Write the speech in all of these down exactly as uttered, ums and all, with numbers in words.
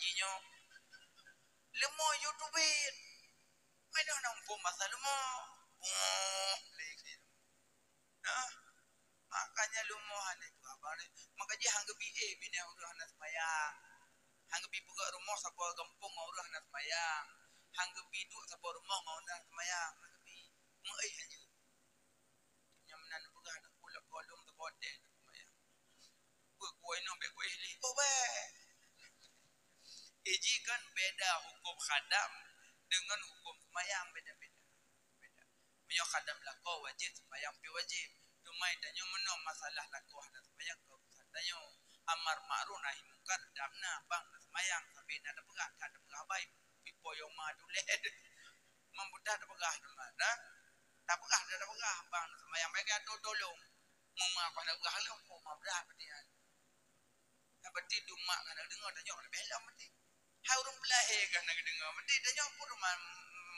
Jinyoe leumo yue teubiet. Meunoe na muphom masa leumo. Boh, lé keu. Nah, makanya leumo hana peugah bang. Maka jih han geubi éh binéh ureueng hana seumayang. Han geubi peugöt rumoh saboh gampông ngon ureueng hana seumayang. Han geubi duek saboh rumoh ngon ureueng hana seumayang. Han geubi. Meuéh han jeuet. Nyang meunan peugah aneuk buleuen gohlom teuboh teh na seumayang. Beukuai nyoe bèk kuai lé boh bèk. Iji kan beda huköm khadam dengan huköm seumayang, beda-beda. Beda. Meunyoe khadam lakoe wajéb, seumayang pih wajéb. Teuma tanyoe meunoe masalah lakoe hana seumayang keu urusan tanyoe. Amar makruf nahi mungkar dam na bang na seumayang, sabé na tapeugah, that tapeugah bai. Pipo yoma dulé. Mam buta tapeugah teuma, nah. Tapeugah, tapeugah bang na seumayang, bagi atô tolong. Muma pada peugah lom, muma brat berarti. Nah, berarti dumak kan deungoe tanyoe leubeh lom berarti. Hai ureueng peulahé kan deungoe, berarti tanyoe pun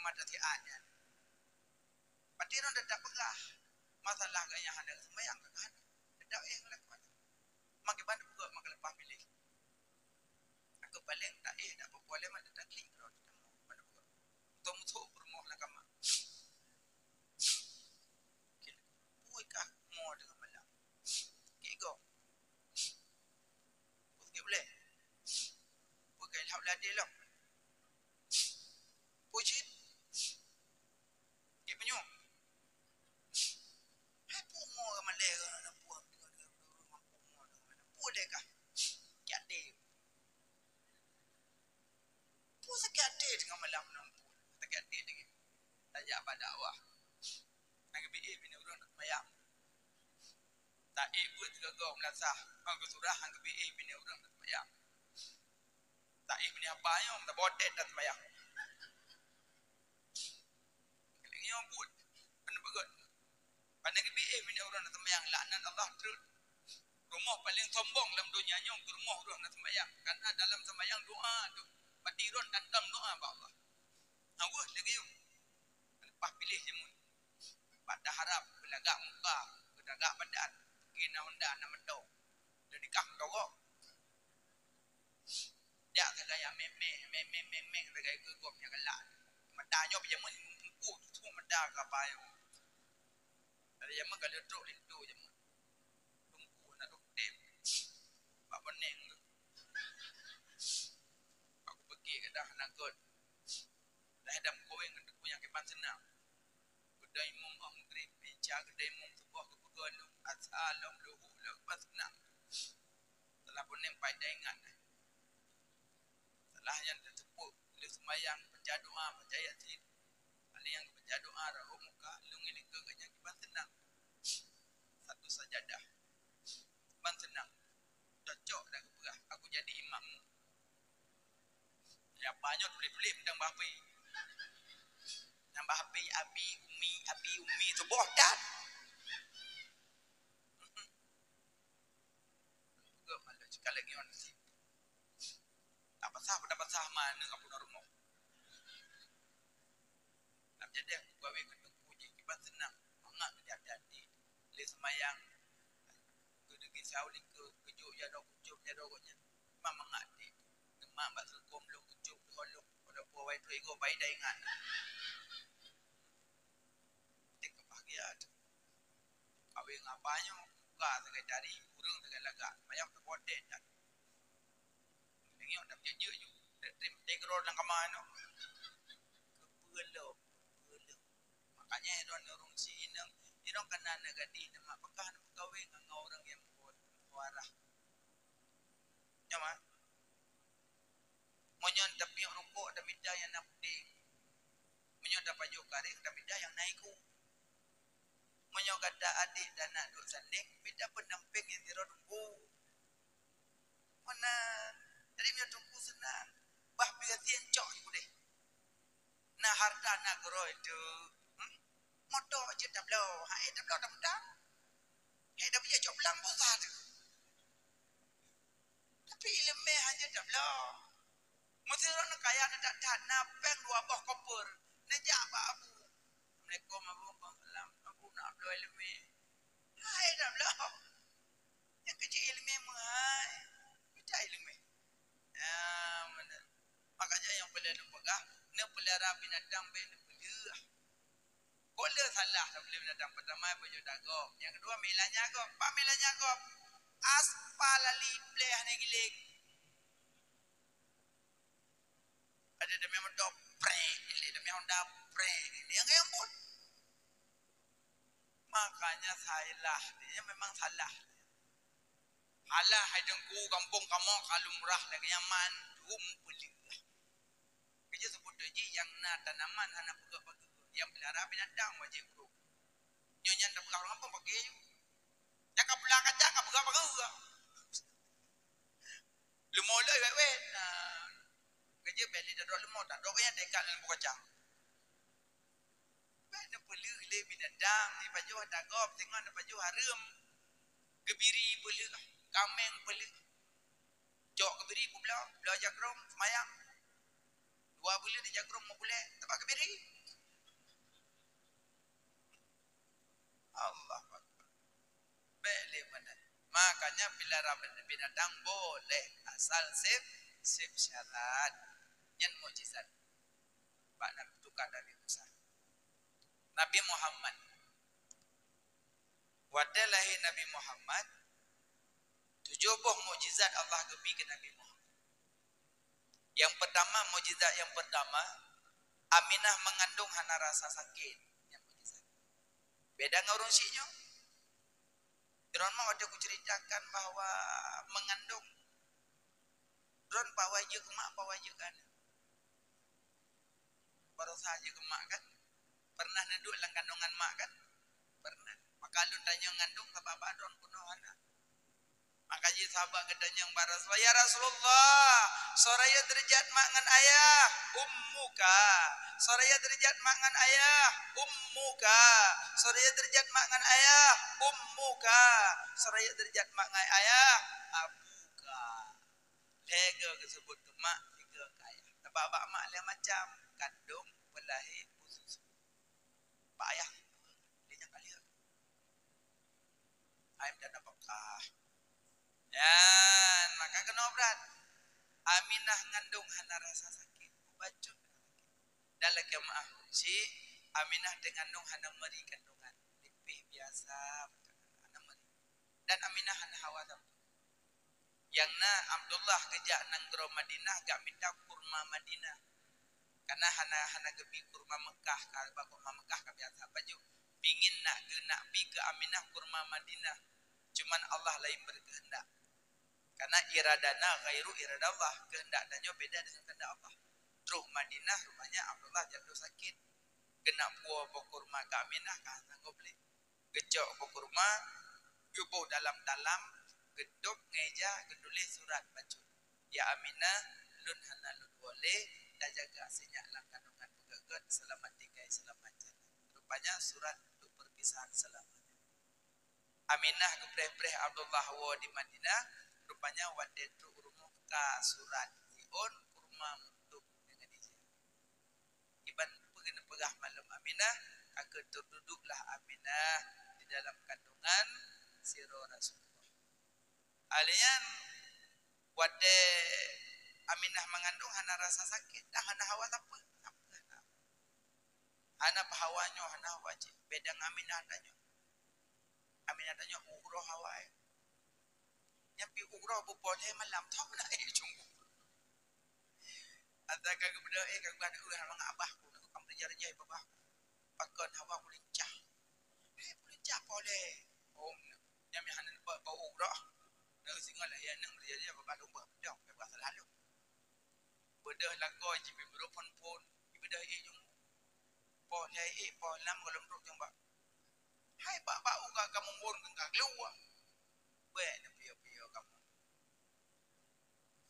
mata siat nyan. Berarti ron tetap peugah. Masalah gaya hana seumayang kan. Tetap éh ngelakukan. Makai bantu peugah, makai leupah piléh. Aku paléng tak éh, tak apa-apa lé, mak, tak klik ron. Mana peugah. Tong musoh peurumoh lah kama. Pui kah mo teungoh malam. Kik go. Pui kik boleh. Pui kik lhap ladé lom. Pui cit. Kik menyuk. Hai pui mo malèe ke na pui. Pui deh kah. Kiat deh. Peue sakét até teungoh malam nang peue? Sakét até lagèe. Tajak bak dakwah. Hana geubi éh binéh ureueng na seumayang. Taék buet sigoe-goe meulasah. Hana geusurah, hana geubi éh binéh ureueng na seumayang. Taék binéh apa nyoe, taboh tét na seumayang. Lagèe nyoe buet. Hana beugöt. Hana geubi éh binéh ureueng na seumayang, laknat Allah treuk. Rumoh paleng sombong lam donya nyoe keu rumoh ureueng na seumayang. Karena dalam seumayang doa tu, bak tiron dan dam doa bak Allah. Haweuh lagèe nyoe. Leupah piléh jameun. Bak taharab, beulagak muka, beulagak badan, pike na honda, na moto. Lé nikah togok. Jak sagai meh-meh, meh-meh, meh-meh sagai keu gob nyang galak. Mata nyoe jameun muku tutoe mata kapa nyoe. Ada jameun ka leutrok linto jameun. Teungku na doktem. Bak boneng tu. Aku peugi kedah nakot. Dah dam kawin ngon teungku nyang kiban seunang. Keudai mong ong grip, meja keudai mong suboh keupeugah lom, asa lom luhu lom kiban seunang. Telah boneng pai dah ingat. Salah nyan teuteupue lé seumayang, baca doa, baca Yasin. Ada nyang baca doa, rahoe muka, lôn ngieng likot geuh nyan kiban seunang. Satu sajadah. Kiban seunang. Cocok dah geupeugah, aku jadi imam. Ya, apa nyoe tuléh-tuléh mantong bak H P. Nambah H P, abi, umi, abi, umi, suboh that. Geuh malu sekali lagi orang nasi. Tak pasah, tak pasah mana kamu nak rumah. Lam jadi aku gawe keu teungku jih kiban seunang, mangat keu hati-hati. Lé seumayang, keu deugi sauli keu keujok jaroe, keujok jaroe gobnyan. Memang mangat di. Teuma bak teungku lôn keujok di holong, pada puwai tu ego bai dah ingat. Cek kebahagiaan tu. Kawin ngapa nyoe? Buka sagai tari, ureueng sagai lagak, seumayang teuboh tét that. Deungoe dak jeuet-jeuet ju. Dak tém tém keudroe lam kama nyoe. Keupeue lom, keupeue lom. Makanya droen ureueng si inong, inong kana aneuk gadih, nama peugah na meukawen ngon ureueng nyang meuwarah. Nyoe, ma? Meunyoe tapiep rukok, tamita nyang na putéh. Meunyoe tapajoh karéng, tamita nyang na iku. Meunyoe gata adék dan na duek sandéng, mita pendampéng nyang sidroe teungku. Meunan. Jadi, meunyoe teungku seunang, bah pih gasien cok ju udeh. Na hareuta na keurôi teuh, hmm? Moto jeuet tabloe, hai tabloe tamuta. Hai tabloe cok blang boh sa teuh. Tapi ileumèe hana tabloe. Meuseuti droeneuh kaya that-that, na péng dua boh koper, neujak bak abu. Assalamualaikum, Abu. Waalaikumsalam. Abu, na bloe ileumèe. Hai, na bloe. Nyang keuji ileumèe meuhai. Mita ileumèe. Ah, mana Lé neupeugah, neupeulara binatang bèk neupeuleueh. Kon lé salah tapeuleueh binatang, peutama pajoh ata gob. Nyang keudua, meuilanya gob. Pat meuilanya gob? Aspal ali pleh hana giléng. Ada demi motor, prek, ada demi Honda, prek. Nyang, nyang pun. Makanya salah, dia memang salah. Alah, hai Teungku, gampông kamoe ka lumrah lagèe nyan mandum peuleueh. Keujeuet seubut jih nyang na tanaman hana peugah-peugah, nyang peulara binatang wajéb ureueng. Nyoe nyan tapeugah ureueng gampông paké ju. Nyang ka pula kacang ka peugah-peugah. Leumo lé wèt-wèt. Nah, keujeuet bèk lé tadrop leumo, tadrop nyang teuikat lam leumo kacang. Bèk neupeuleueh lé binatang, neupajoh ata gob, singoh neupajoh hareuem. Keubiri peuleueh, kaméng peuleueh. Cok keubiri peubloe, bloe jakrong, seumayang. Dua buleuen di jakrong, lhèe buleuen, teubak keubiri. Allahu Akbar. Bèk lé meunan. Makanya pilara binatang boleh asal sép, sép syarat. Nyan mukjizat. Bak Nabi, tukang Nabi Musa. Nabi Muhammad. Watèe lahé Nabi Muhammad, tujoh boh mukjizat Allah geubri keu Nabi Muhammad. Nyang peutama, mukjizat nyang peutama, Aminah meungandong hana rasa sakét. Nyan mukjizat. Beda ngon ureueng syiek nyoe. Droeneuh watèe kuceuritakan bahwa meungandong, droeneuh pawai jeuet keu mak, pawai jeuet keu aneuk. Baroesa jeuet keu mak kan? Pernah neuduek lam kandongan mak kan? Pernah. Maka lôn tanyong ngandong, sabab droeneuh peunoh hana. Maka jih sahabat geutanyong bak Rasulullah, "Ya Rasulullah, soe rayeuk deurajat mak ngon ayah?" "Ummuka." "Soe rayeuk deurajat mak ngon ayah?" "Ummuka." "Soe rayeuk deurajat mak ngon ayah?" "Ummuka." "Soe rayeuk deurajat mak ngon ayah?" "Abuka." Lhèe geuh geuseubut keu mak, sigoe keu ayah. Sabab bak mak lhèe macam, kandong, peulahé, khusus. Bak ayah sipeue, lé nyang ka lheueh. Ai meudan nafakah. Nyan, maka keunoe brat. Aminah ngandong hana rasa sakét, bacut hana sakét. Dan lakèe meu'ah, si Aminah teungandong hana meuri kandongan. Leupeh biasa, hana meuri. Dan Aminah hana hawa sapeue. Nyang na Abdullah geujak nanggroe Madinah, geumita kurma Madinah. Karena hana, hana geubri kurma Meukah, ka, bak kurma Meukah ka biasa pajoh. Pingin nak geunak bri keu Aminah kurma Madinah. Cuman Allah laén beukeuheundak. Karena iradana ghairu iradallah, keuheundak tanyoe beda deungon keuheundak Allah. Troh Madinah, rupanya Abdullah jatuh sakét. Geunak puwoe boh kurma keu Aminah, ka sanggob lé. Geucok boh kurma, geuboh dalam talam, geutôb ngon ija, geutuléh surat bacut, "Ya Aminah, lôn hana lôn woe lé, tajaga sinyak lam kandongan peugèt-gèt, seulamat tinggai, seulamat jalan." Rupanya surat untuk perpisahan selamanya. Aminah geupreh-preh Abdullah woe di Madinah, rupanya watèe trok u rumoh ka surat, siôn kurma meutup deungon ija. Iban peugah, peugah malem Aminah, ka keuh teududuklah Aminah di dalam kandongan sidroe Rasulullah. Alèh nyan, watèe Aminah meungandong hana rasa sakét, dan hana hawa sapeue, sapeue hana. Hana peuhawa nyoe, hana hawa jih. Beda ngon Aminah tanyoe. Aminah tanyoe uroe hawa, eh. Nyan pih uroe beupoh lhèe malam, tho na, eh, cunggu. Ata ka geubeudôh, eh, ka geubeudôh, eh, mangat abah ku, ka meureja-reja babah ku. Pakon hawa ku lincah. Eh, ku lincah poh lhèe. Oh, nyan meuhana bak bau uroe. Na singoh lahé aneuk meureja-reja babah domba. Dong, babah salah lôn. Beudôh lakoe jibi meureuphon-phon, jibeudôh ék jong. Poh lhèe ék, poh lam gohlom trok jong bak. Hai bak-bak uga kamoe mbon ka keuluwa. Bèk neupiôh-piôh kamoe.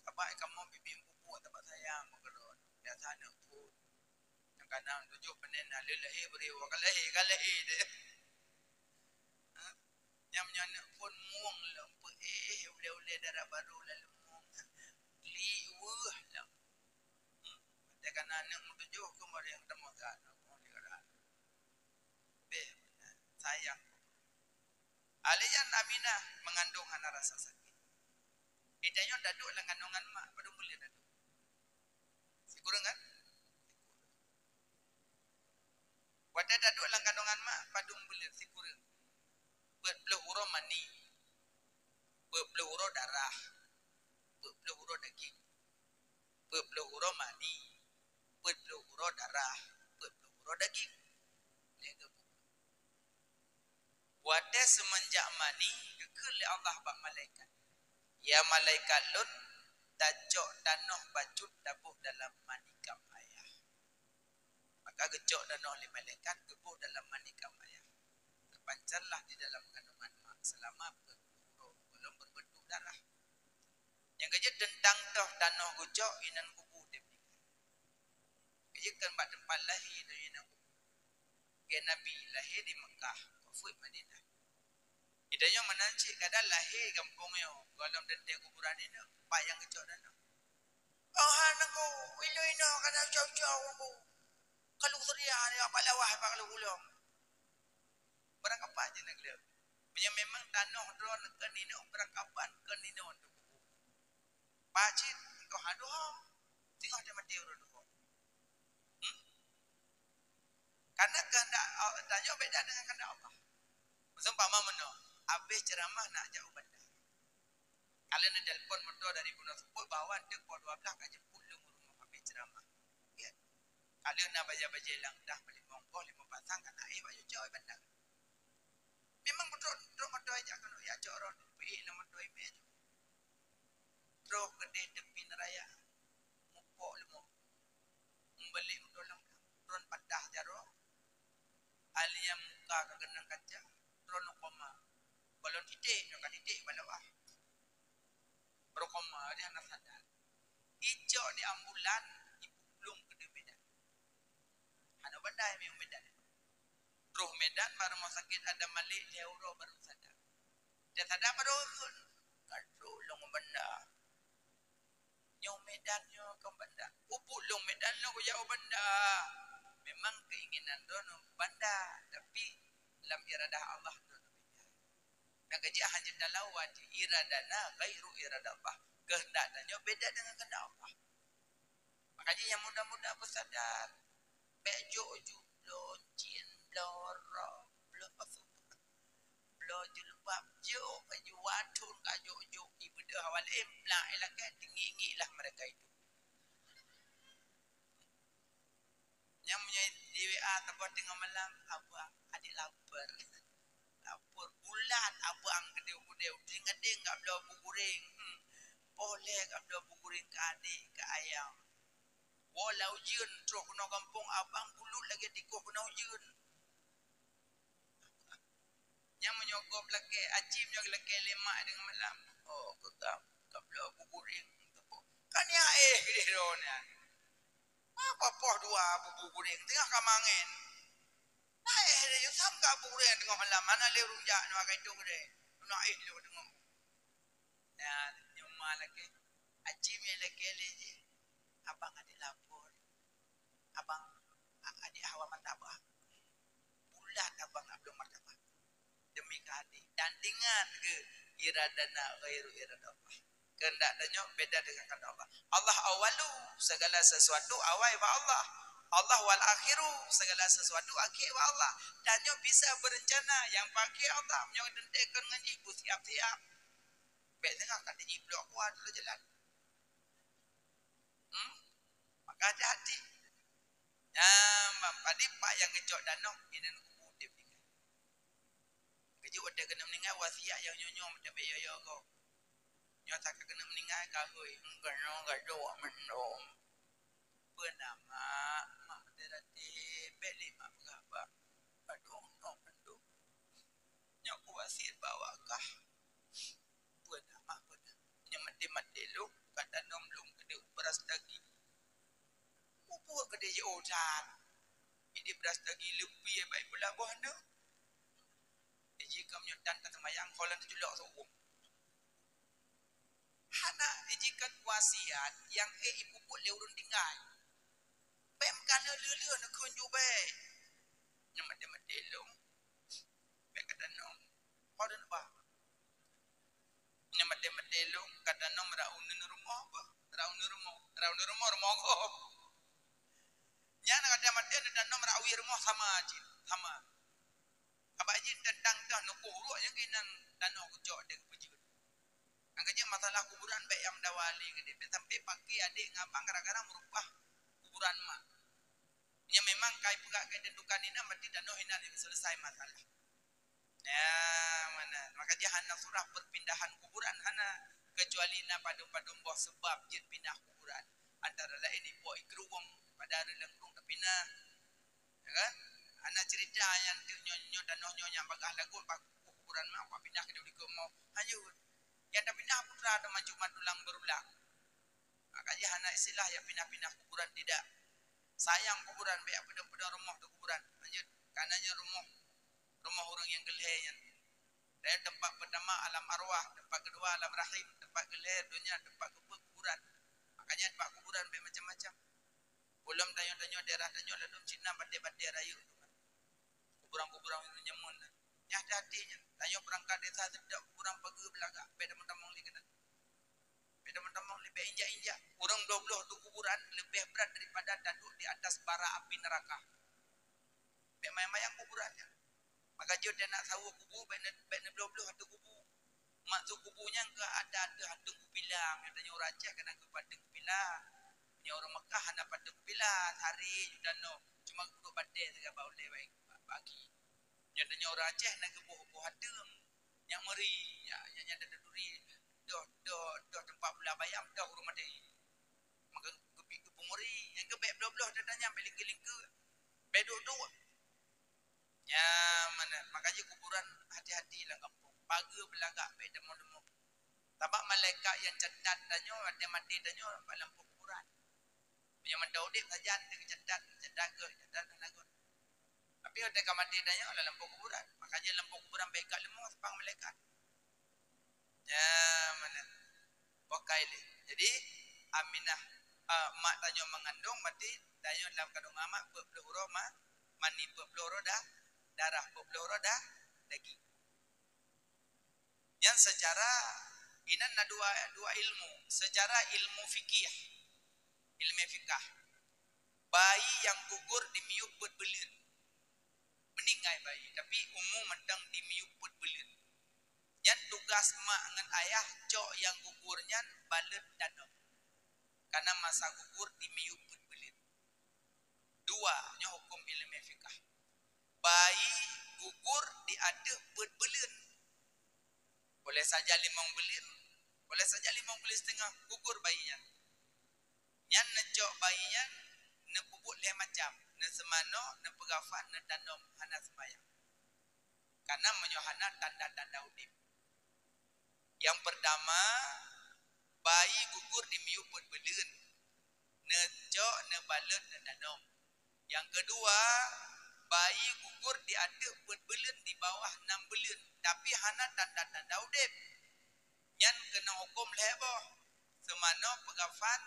Sabai kamoe bibi pupuk teumpat sayang bak keudroe. Biasa aneuk phôn. Nyang kadang tujoh peunen na lheueh lahé bri wa ka lahé, ka lahé deh. Ha? Nyang meunyoe aneuk phôn mueng lom peuéh ulèe-ulèe dara barô lalu mueng. Klik weueh lom. Hmm. Watèe ka na aneuk meutujoh keu mari nyang teumô that, mueng di kara. Beh, sayang. Alèh nyan Aminah meungandong hana rasa sakét. Di tanyoe taduek lam kandongan mak, padum buleuen taduek. Sikureueng kan? Watèe taduek lam kandungan mak, padum buleuen sikureueng. Peuet ploh uroe mani, peuet ploh uroe darah, peuet ploh uroe daging. Peuet ploh uroe mani, peuet ploh uroe darah, peuet ploh uroe daging. Lheuh geuh Watèe seumeunjak mani, geukheun lé Allah bak malaikat, "Ya malaikat lôn, tacok tanoh bacut taboh dalam manikam ayah." Maka geucok tanoh lé malaikat, geuboh dalam manikam ayah. Teupancarlah di dalam kandungan mak seulama peuet ploh uroe, gohlom beureubeuntuk darah. Nyang keujeuet teuntang toh tanoh geucok inan kubu teuh meninggai. Keujeuet kan bak teumpat lahé donya inan kubu. Geunabi lahé di Meukah, wafeuet Madinah. Di tanyoe meunan cit kadang lahé gampông nyoe, gohlom teuntèe kuburan inong, pat nyang geucok tanoh. Oh, hana ko, ilôn inoe ka na ucok-ucok ko. Kalu seuriah ni, bak lawah, bak kalu gulong. Barang kaban jih na gleh. Meunyoe memang tanoh droe keu ninoe, barang kaban keu ninoe untuk kubu. Pat cit, engkau haduha. Singoh teumaté ureueng duha. Hmm? Karena kehendak Allah, tanyoe beda dengan kehendak Allah. Seumpama meunoe, habéh ceuramah nak jak u bandar. Ka lheueh neutelepon moto dari Bunoe Seupôt bahwa enteuk poh dua blah ka jemput lôn u rumoh habéh ceuramah. Ya. Ka lheueh na bajèe-bajèe lam dah peulimong boh limong pasang ka na éh bak cucoe bandar. Memang beutôi trok moto jak keunoe, jak cok rot, peuék lam moto imè. Troh keudéh teumpat raya, mupok leumo. Meubalék meudolang, tron patah jaroe. Alia muka ka keunong kaca, tron koma. Balon titék, nyoe ka titék bak lawah. Rokoma, dia hana sadar. Icok di ambulan, ipulong keudéh Medan. Hana bandai meuh Medan. Troh Medan, bak rumoh sakét Adam Malik, lhèe uroe baru sadar. Dia sadar baru ureueng, ka troh lôn banda. Nyoe Medan nyoe kon banda. Pupuk lôn Medan lôn kujak u banda. Memang keinginan droeneuh banda, tapi lam iradah Allah droeneuh beda. Nyang keujeuet hana jeuet talawan cit, iradana ghairu iradah Allah. Keuheundak tanyoe beda dengan keuheundak Allah. Makajih nyang muda-muda beusadar, bèk jok-jok bloe cien, bloe rok, bloe Bloe jilbab jok, baju wadon ka jok-jok, ibeudôh awai laén, plak ilakèe, teungiek-ngiek lah mereka itu. Nyang meunyoe di W A saboh teungoh malam, "Abang, adik lapor." Lapor bulat, abang keudéh-keudéh, udeng-udeng ka bloe bu guréng. Hmm. Poh lhèe ka bloe bu guréng keu adik, keu ayah. Woe lam ujeuen, troh keunoe gampông, abang bulut lagèe tikoh keunoe ujeuen. Nyang meunyoe gob lakèe, aci meunyoe lakèe lé mak deungon malam. Oh, keu gam, gam bloe bu guréng. Kan ya éh keudéh droeneuh nyan. Apa poh dua bu, bu guréng teungoh ka mangén. Na éh lé, sam ka bu guréng teungoh malam, hana lé ureueng jak nyoe ka itu keudéh. Na éh lé teungoh. Ya, nyoe ma lakèe. Aci meunyoe lakèe lé jih. Abang adik lapor. Abang, a-, adik hawa mata bah. Bulat abang abdul martabah. Demi keu adik. Dan ingat keu iradana ghairu iradah Allah. Keuheundak tanyoe beda dengan keuheundak Allah. Allah awalu, segala sesuatu awai bak Allah. Allah wal akhiru, segala sesuatu akhé bak Allah. Tanyoe bisa berencana nyang paké Allah. Meunyoe teuntèe kon ngon jih, beusiap-siap. Bèk teungoh ka teujih bloe kuah dulu jalan. Hmm? Maka hati-hati. Nyan, bang, padé pat nyang geucok tanoh, inan kubu udép tinggai. Keujeuet watèe keuneuk meuninggai, wasiat nyang nyoe-nyoe meutabek yo-yo gob. Nyoe that ka keuneuk meuninggai, ka hôi, keunoe gadôh mandum. Peue na, Mak? Mak meuteuratib, bèk lé Mak peugah bak. Gadôh noe mandum. Nyoe kuwasiet bak awak kah. Peue na, Mak, peue na? Nyang maté-maté lôn, ka tanom lôn keudéh bras daging. Peue keudéh jiôh that. Idéh bras daging leupie bak ipeulaboh aneuk. Iji kam nyoe tan ka seumayang, kholan teuculok seuuem. Hana iji kan wasiat nyang éh ipeubuet lé ureueng tinggai. Bèk meukaneuk lheueh-lheueh neukheun jubèe. Nyang maté-maté lôn. Bèk ka tanom. Ho deuh bah. Nyang maté-maté lôn ka tanom rak uneuen rumoh bah. Rak uneuen rumoh. Rak uneuen rumoh, rumoh gob. Nyan ka maté-maté tanom rak wie rumoh sama cit. Sama. Abah jih teuntang toh neukoh uruek nyang keunan tanoh kucok dek peujeuet. Nyang keuh jeuet masalah kuburan bèk nyang meudawa lé keudéh. Bèk sampai paké adék ngon abang gara-gara meurubah kuburan mak. Nyang memang kai peugah kai tentukan inan, berarti tanoh inan nyang selesai masalah. Ya, mana? Maka jih hana surah perpindahan kuburan, hana. Kecuali na padum-padum boh sebab jeuet pindah kuburan. Antara laén ipo ikruwong pada hari lengkung tapinah. Ya kan? Hana cerita nyang tu nyoe, nyoe tanoh nyoe nyang bagah lagot bak kuburan mak, pindah ke dulu ke mau. Lanjut. Nyang tapinah putra teuma cuma tulang berulang. Maka jih hana istilah nyang pinah-pinah kuburan, tidak. Sayang kuburan, bèk peudong-peudong rumoh di kuburan. Lanjut. Karena nyan rumoh, rumoh ureueng nyang geulhèe nyan. Dan teumpat pertama alam arwah, teumpat kedua alam rahim, teumpat geulhèe donya, teumpat keupeuet kuburan. Makanya teumpat kuburan bèk macam-macam. Ulôn tanyoe-tanyoe daerah tanyoe ladôm Cina batèe-batèe rayeuk. Kuburan-kuburan ureueng nyamun. Nyan hati-hati nyan. Tanyoe peurangkat desa seudok kuburan pageue beulagak, bèk tamong-tamong lé keunan. Bèk tamong-tamong lé, bèk injak-injak. Ureueng bloh-bloh di kuburan leubeh brat daripada taduek di atas bara api neraka. Bèk mayang-mayang kuburan nyan. Maka jeuet teunak sawoe kubu, bèk ne-, bèk neubloh-bloh ateueh kubu. Maksud kubu nyan keu ada ateueh ateueng kupilang, nyang tanyoe ureueng Aceh kana keu pateueng kupilang. Nyoe ureueng Mekah hana pateueng kupilang, sari ju tanoh, cuma geuduek batèe siga bak ulèe bak, bak aki. Nyang tanyoe ureueng Aceh na geuboh-boh ateueng, nyang meuri, nyang, nyang, nyang taturi, doh, doh, doh teumpat pula bayam, doh ureueng maté. Maka geubi geupeumuri, nyang geubèk bloh-bloh teuh nyan bèk lingkeu-lingkeu, bèk duek-duek. Nyan meunan, makajih kuburan hati-hati lam gampông. Pageue beulagak bèk deungoe-deungoe. Sabab malaikat nyang catat tanyoe, watèe maté tanyoe, bak lampôh kuburan. Meunyoe mantong udép sajan, teucatat, catat geuh, catat geuh lagot. Tapi watèe ka maté tanyoe, lam lampôh kuburan. Makajih lampôh kuburan bèk ikat leumo, sabab malaikat. Nyan meunan. Pokai lé. Jadi, Aminah, eh, mak tanyoe meungandong, berarti tanyoe lam kandungan mak peuet ploh uroe ma-, mani, peuet ploh uroe da-, darah, peuet ploh uroe da-, daging. Nyan secara, inan na dua, dua ilmu. Secara ilmu fikih, ilmu fikah. Bayi nyang gugur dimiyueb peuet buleuen. Meuninggai bayi, tapi umu mantong dimiyueb peuet buleuen. Nyan tugas mak ngon ayah cok nyang gugur nyan balot danom. Karena masa gugur dimiyueb peuet buleuen. Dua, nyoe huköm ileumèe fikah. Bayi gugur di ateueh peuet buleuen. Boleh saja limong buleuen, boleh saja limong buleuen siteungoh gugur bayi nyan. Nyan neucok bayi nyan neupeubuet lhèe macam, neuseumanoe, neupeugafan, neutanom, hana seumayang. Karena meunyoe hana tanda-tanda udép. Nyang peurtama, bayi gugur dimiyueb peuet buleuen, neucok, neubalot, neutanom. Nyang keudua, bayi gugur di ateueh peuet buleuen, di bawah nam buleuen, tapi hana tanda-tanda udép. Nyan keunong huköm lhèe boh, seumanoe, peugafan,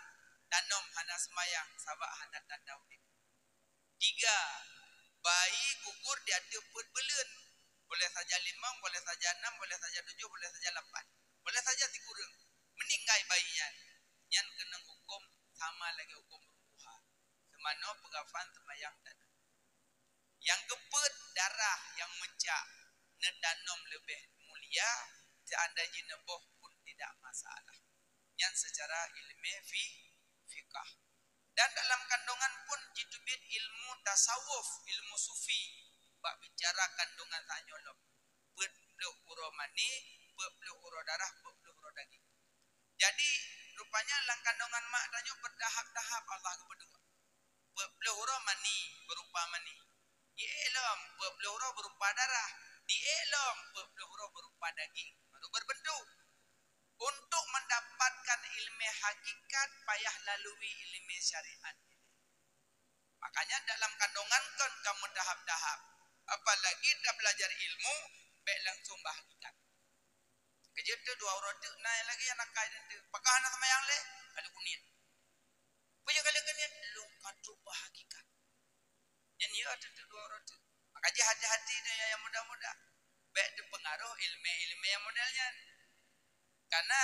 tanom, hana seumayang, sabab hana tanda udép. Tiga, bayi gugur di ateueh peuet buleuen. Boleh saja limong, boleh saja nam, boleh saja tujoh, boleh saja lapan. Boleh saja sikureueng. Meuninggai bayi nyan. Nyan keunong huköm sama lagèe huköm ruha. Seumanoe, peugafan, seumayang, tanom. Nyang keupeuet, darah nyang meucak neutanom leubeh mulia, seandai jih neuboh pun tidak masalah. Nyan seucara ileumèe fi-, fikah. Dan dalam kandungan pun jiteubiet ilmu tasawuf, ilmu sufi, bak bicara kandungan tanyoe lom. Peuet ploh uroe mani, peuet ploh uroe darah, peuet ploh uroe daging. Jadi, rupanya lam kandungan mak tanyoe beutahap-tahap Allah geupeuduek. Peuet ploh uroe mani, beurupa mani. Di ék lom, peuet ploh uroe beurupa darah. Di ék lom, peuet ploh uroe beurupa daging. Baru berbentuk. Untuk mendapatkan ileumèe hakikat, payah lalui ileumèe syariat. Makanya dalam kandungan kon ka meutahap-tahap. Apalagi tabelajar ilmu, bèk langsung bak hakikat. Keujeuet teuh dua uroe teuk na lagèe nyang nakal teuh. Pakon hana seumayang lé? Ka lheueh kuniet. Peue nyang ka lheueh kuniet? Lôn ka trok bak hakikat. Nyan yö teuh dua uroe teuk. Makajih hati-hati teuh nyang muda-muda. Bèk teupeungaroh ileumèe-ileumèe nyang model nyan. Karena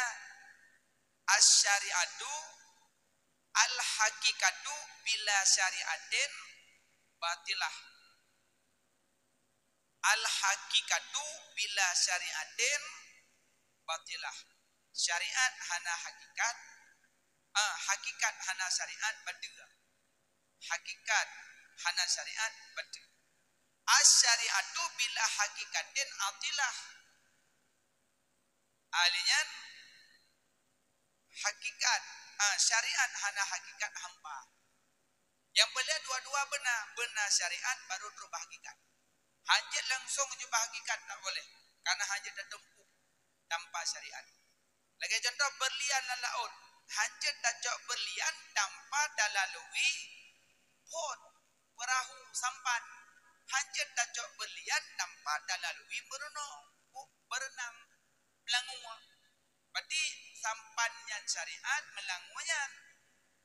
asy-syari'atu al-haqiqatu bila syari'atin batilah. Al-haqiqatu bila syari'atin batilah. Syariat hana hakikat, ah, hakikat hana syariat bateue. Hakikat hana syariat bateue. Asy-syari'atu bila haqiqatin atilah. Ahli nyan hakikat, ah, syariat hana hakikat hampa. Nyang peureulée dua-dua beuna, beuna syariat baru trok bak hakikat. Hanjeuet langsong jeuet bak hakikat tak boleh, karena hanjeuet tateumpuk tanpa syariat. Lagée contoh beurlian lam laôt, hanjeuet tacok beurlian tanpa talalui bot, peurahô, sampan. Hanjeuet tacok beurlian tanpa talalui meurunoe, bu-, beureunang, meulangua. Berarti sampan nyan syariat, meulangua nyan.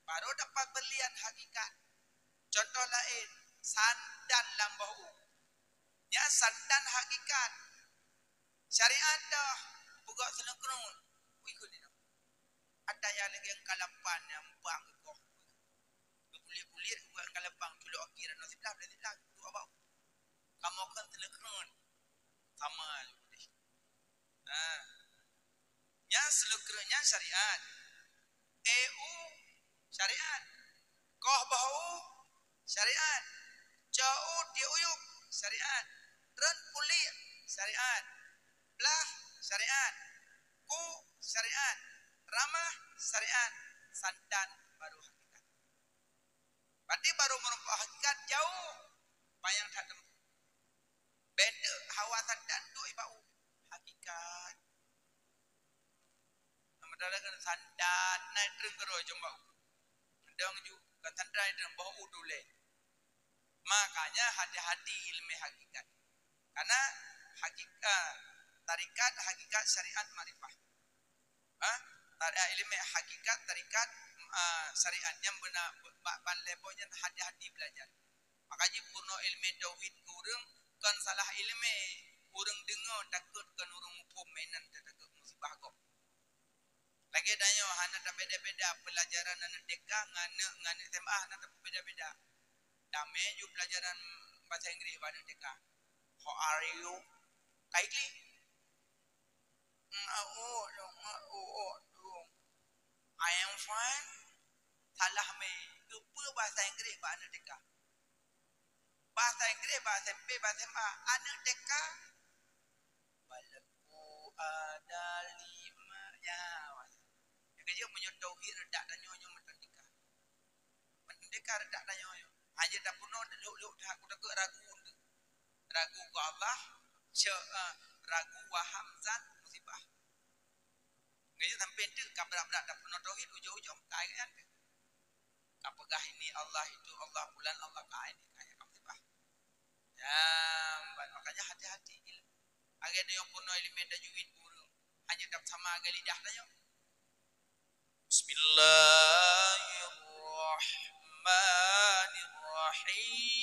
Baru dapat beurlian hakikat. Contoh laén, sandan lam boh u. Nyan sandan hakikat. Syariat dah peugah seuleukrun. Ui, keu linoe. Ada nyang lagée kalapan nyang bang keu goh. Geupuléh-puléh buet kalapan, culok akhé, nyoe siblah, siblah, dua bau. Kamoe kan seuleukrun. Sama lagée. Ha. Nyan seuleukrun nyan syariat. E u syariat. Koh boh u syariat. Co u tiek uyueb syariat. Treun puléh syariat. Blah syariat. Ku syariat. Ramah syariat. Sandan baru hakikat. Berarti baru meureumpok hakikat jauh panyang that teumpat. Bék teuk hawa sandan duek bak u. Hakikat. Nama dah kena sandan, naik treun keudroe jom bak u. Dong ju, kan sandan treun bak u tu lé. Makanya hati-hati ilmu hakikat. Karena hakikat, tarikat, hakikat, syariat, makrifah. Ha? Tari-, ilmu hakikat, tarikat, ah, syariat nyang beuna, ba-, ban level nyan hati-hati belajar. Maka jih peurunoe ilmu tauhid keu ureueng, kon salah ilmu. Ureueng deungoe takot, kon ureueng muphom, meunan takot musibah gob. Lagée tanyoe hana tabeda-beda pelajaran aneuk T K ngon aneuk, ngon aneuk S M A, hana tabeda-beda. Damé ju pelajaran bahasa Inggris bak aneuk T K. How are you? Kai klik. Ngau dong, ngau dong. I am fine. Salah mé. Keupeue bahasa Inggris bak aneuk T K? Bahasa Inggris bak S M P, bak S M A. Aneuk T K, balaku ada lima. Ya, bahasa. Nyang keujeuet meunyoe tauhid reudak tanyoe nyoe mantong T K. Mantong T K reudak tanyoe nyoe. Hana tapeurunoe lhok-lhok that, ku takot ragu. Ragu keu Allah, ce-, eh, ragu waham zat musibah. Ngeujeuet sampai teuk ka brat-brat tapeurunoe tauhid, ujong-ujong ka ayat teuk. Ka peugah ini Allah, itu Allah, bulan Allah, ka ini, ka ayat ka musibah. Ya, makanya hati-hati ilmu. Lagée tanyoe peurunoe ilmu tajwid ureueng, hana dap sama lagée lidah tanyoe. Bismillahirrahmanirrahim.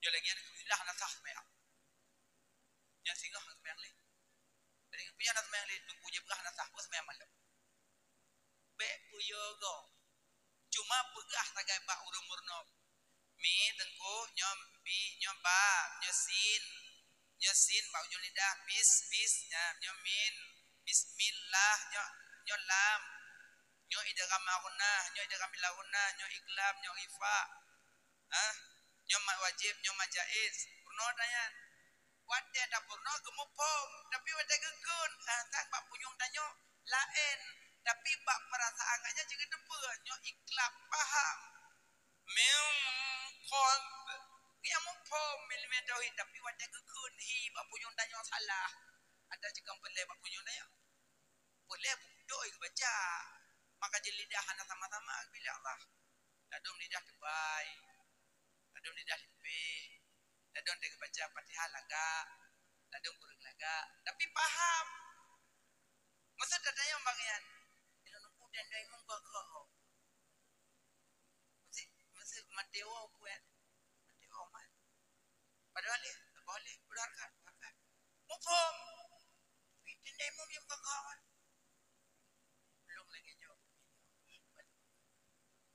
Nyoe lagée nyan keubilang na sah seumayang. Nyan singoh seumayang lé. Jadi, peue nyang na seumayang lé, teungku jih peugah na sah, peue seumayang malam. Bék peuyeugoe. Cuma peugah sagai bak ureueng meurunoe. Mi, teungku, nyoe bi, nyoe ba, nyoe sin. Nyoe sin bak ujong lidah, bis, bis, nyan, nyoe min. Bismillah, nyoe, nyoe lam. Nyoe idgham ghunnah, nyoe idgham bila ghunnah, nyoe iqlab, nyoe ikhfa. Ha? Nyoe mat wajéb, nyoe mat jaiz. Peurunoe tanyan. Watée tapeurunoe geumuphom, tapi watée geukheun, ah, sang bak punyueng tanyoe laén, tapi bak peurasaan gata nyan jeuet geuteupeue, nyoe ikhlas paham. Min qabl. Nyan muphom ilmu tauhid, tapi watée geukheun hi bak punyueng tanyoe salah. Ada jikam peulée bak punyueng tanyoe. Peulée beudôh geubaca. Maka jih lidah hana sama-sama bila Allah. Ladôm lidah teubai. Ladôm lidah lipéh. Ladôm teubaca Fatihah lagak. Ladôm kureueng lagak. Tapi paham. Maksud tatanyong bak nyan. Ilôn nunggu dan dai mungga keu Meusi, meusi meudewo buet. Meudewo mat. Padahai lé, padahai lé, padahai kan, padahai kan. Muphom. Tapi teuntèe mum nyang kakak kan. lagèe nyoe.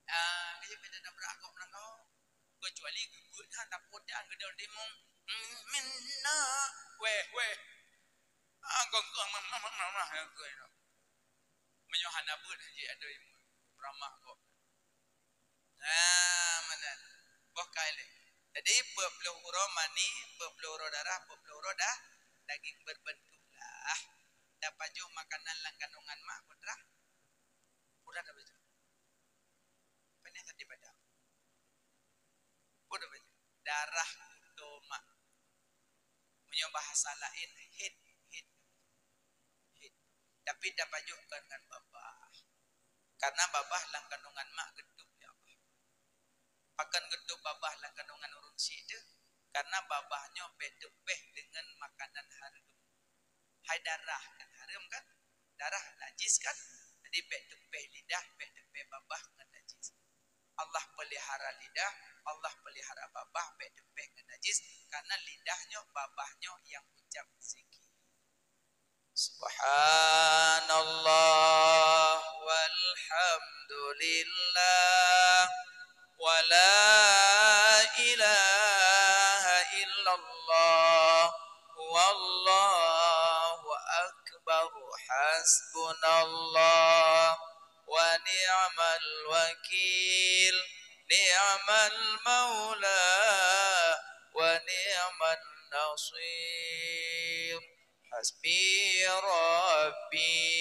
Ah, keuh beda tabrak kok meunang kau. Kecuali geubeuet han takot dan geudong timong. Hmm, minna. Weh, weh. Ah, gong, gong, mah, mah, mah, mah, mah, ya, gong, ya. Meunyoe hana beuet, haji ada ilmu. Ramah kok. Nah, mana? Boh kai lé. Jadi, peuet ploh uroe mani, peuet ploh uroe darah, peuet ploh uroe dah, daging berbentuk lah. Tapajoh makanan lam kandungan mak, putra. Putra dah baca. Pane tadi pada. Pun apa? Darah kuto mak. Meunyoe bahasa laén, hit, hit, hit. Tapi tapajoh kon ngon babah. Karena babah lam kandungan mak geutôp lé Allah. Pakon geutôp babah lam kandungan ureueng syiek teuh? Karena babah nyoe bèk teupèh deungon makanan hareuem. Hai darah kan hareuem kan? Darah najis kan? Jadi bèk teupèh lidah, bèk teupèh babah ngon najis. Allah pelihara lidah, Allah pelihara babah, bèk teupèh ngon najis, karena lidah nyoe, babah nyoe nyang ucap zikir. Subhanallah walhamdulillah. ولا إله إلا الله والله أكبر. حسبنا الله ونعم الوكيل. نعم المولى ونعم النصير. حسبي ربي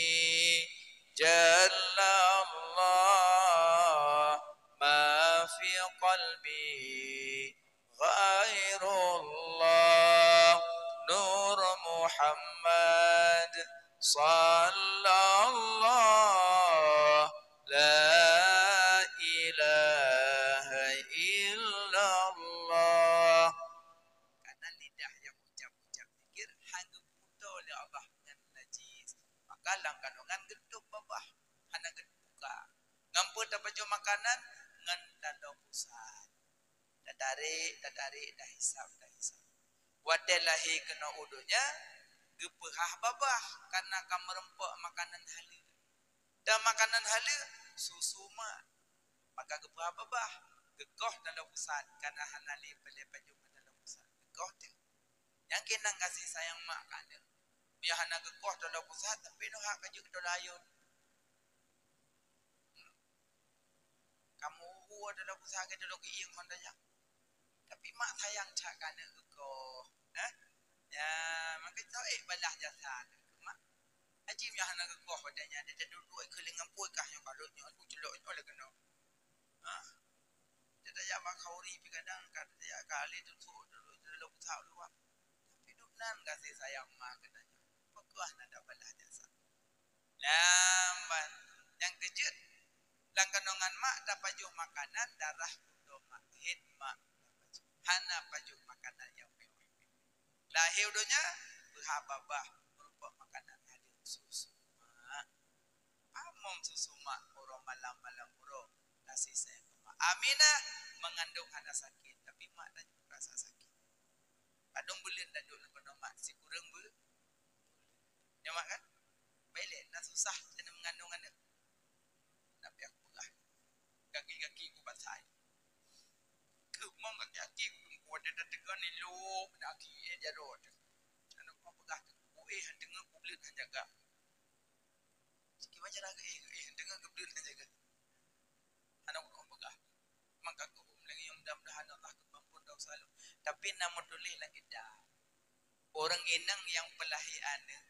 جل الله ما في قلبي غير الله. نور محمد صلى الله لا إله إلا الله. Karena lidah nyang ucap-ucap zikir hana geuputoe lé Allah ngon najis. Maka lam kandungan geutôp babah, hana geubuka. Ngon peue tapajoh makanan? Ngon taloe pusat. Tatarék, tatarék, tahisab, tahisab. Watèe lahé keunoe u donya, geupeuhah babah, karena ka meurumpok makanan haleue. Dan makanan haleue, susu mak. Maka geupeuhah babah, geukoh taloe pusat, karena hana lé peureulèe pajoh ngon taloe pusat. Geukoh teuh. Nyang keunan gaséh sayang mak keu aneuk. Meunyoe hana geukoh taloe pusat, tapi neuhak ka jeuet keu taloe ayôn. Kamoe uhu taloe pusat, taloe keuieng hana jak. Tapi mak sayang that keu aneuk geukoh. Hah? Ya, maka tau ék balah jasa keu mak. Aji meunyoe hana geukoh watèe nyan, dia duduk-duduk keulieng ngon pue kah nyoe, kalau nyoe, uculok nyoe lé keunoe. Ha? Dia tajak bak khauri pih kadang, ka tajak kali tu, tu, tu, tu, tu, tu, tu, tu, tu. Tapi dum nan gaséh sayang mak geutanyoe. Peugah na tabalah jasa. Lamban. Nyang keujeuet, lam kandungan mak tapajoh makanan, darah kuto mak, hét mak. Hana pajoh makanan nyang mewah-mewah. Lahé u donya, peuhah babah, meurumpok makanan haleue, susu mak. Among susu mak uroe malam, malam uroe, kasih sayang mak. Aminah mengandung hana sakit, tapi mak tanyoe rasa sakit. Padum buleuen taduek lam keunoe mak, sikureueng bu-, nyoe mak kan? Baik lé, na susah keuneuk mengandung aneuk. Tapi aku peugah, gaki-gaki ku basah. Keumong gaki-gaki ku, ku ada teuga nilop, gaki, eh, jaroe teuh. Aneuk ku peugah teuh, ku, eh, han teungeut, ku bleuet han jaga. Siki baca lagi, eh, eh, han teungeut, ku bleuet han jaga. Aneuk ku peugah. Maka keuhom lagèe nyoe, mudah-mudahan Allah geupeuampôn desya lôn. Tapi na meutuléh lam kitab. Ureueng inong nyang peulahé aneuk,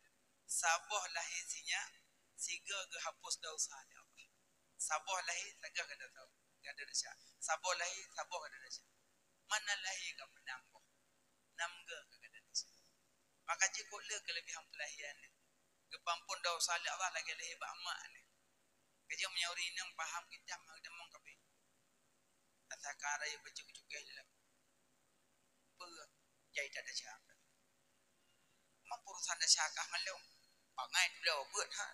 saboh lahé sinyak, sigoe geuhapus desya lé Allah. Saboh lahé, sagoe geuhapus desya. Saboh lahé, saboh geuhapus desya. Mana lahé ka meunang boh. Nam goe ka gata desya. Maka jikôt lé keuleubihan peulahé aneuk. Geupeuampôn desya lé Allah lagèe lahé bak mak aneuk. Keujeuet meunyoe ureueng inong paham kitab, meuteumong kabeh. Asa ka raya beucuk-cukèh lé lakoe. Peue jai that desya. Mak urusan desya kah ngon lôn. Bangai tulo beuet ha.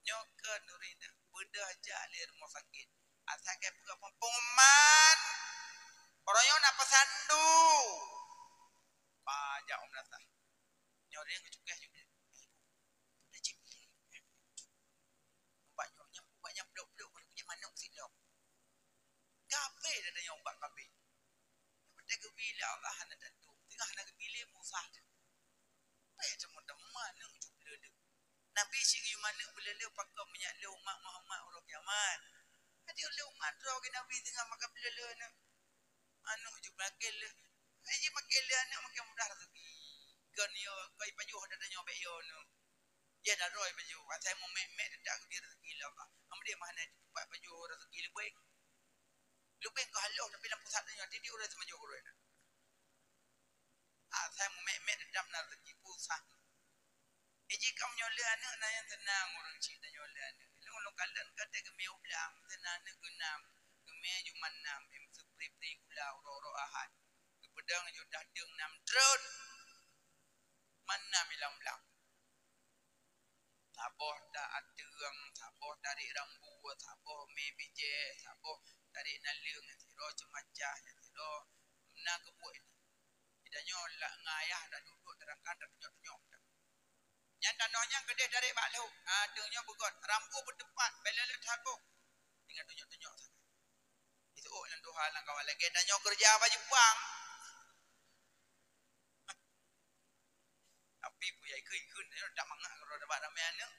Nyoe keuh nuri na beudôh jak lé rumoh sakét. Asai ka peugah pengumuman, uroe nyoe na peusandu. Pajak u meunasah. Nyoe ureueng geucukèh juga. Tahan dah tu. Tengah nak kepilih, musah tu. Peh teman-teman, nak ujuk lele. Nabi si geuyue manök beuleuleue pakon meunyak lé umat Muhammad uroe kiamat. Adak lé umat droe Nabi teungoh makan beuleuleue nyoe. Manök jih makin lé. Ai jih makin lé aneuëk makin mudah raseuki. Kon yo, kon ipajoh dah tanyoe bék yo nyoe. Yah dah droe ipajoh. Asai meumék-mék dak geubri raseuki lé Allah. Amdeh mah hana teumpat pajoh raseuki leubeh. Leubeh keu haloh tapi lam pusat tanyoe tieb-tieb ureuëng teumajoh ureuëng. Asai meumék-mék dendam na rezeki pusat. Iji kamoe nyoe lé aneuëk na nyang seunang ureuëng cit tanyoe lé aneuëk. Lôn lôn kalon ka teuh geumé u blang, seunang aneuëk geunam, geumé jumat nam, em seuprit teuh gula uroe-uroe Ahad. Geupeudong ju dah deueng nam trot. Man nam ilang blang. Saboh ta ateueng, saboh tarék rambu, saboh mé bijéh, saboh tarék naleueng, nyang sidroe ceumacah, nyang sidroe na keubuet. Di tanyoe lak ngon ayah dak duek-duek, teurangkan dak tunyok-tunyok. Nyan tanoh nyan keudeh tarék bak lhok. Ah, teungoh nyoe beugöt, rambu beuteupat, bela le saboh. Tinggai tunyok-tunyok sagai. Itu ôk nyang tuha lam kawan lagèe tanyoe keureuja bak Jepang. Tapi peue ikheun-ikheun nyoe dak mangat keudroe bak ramé aneuëk.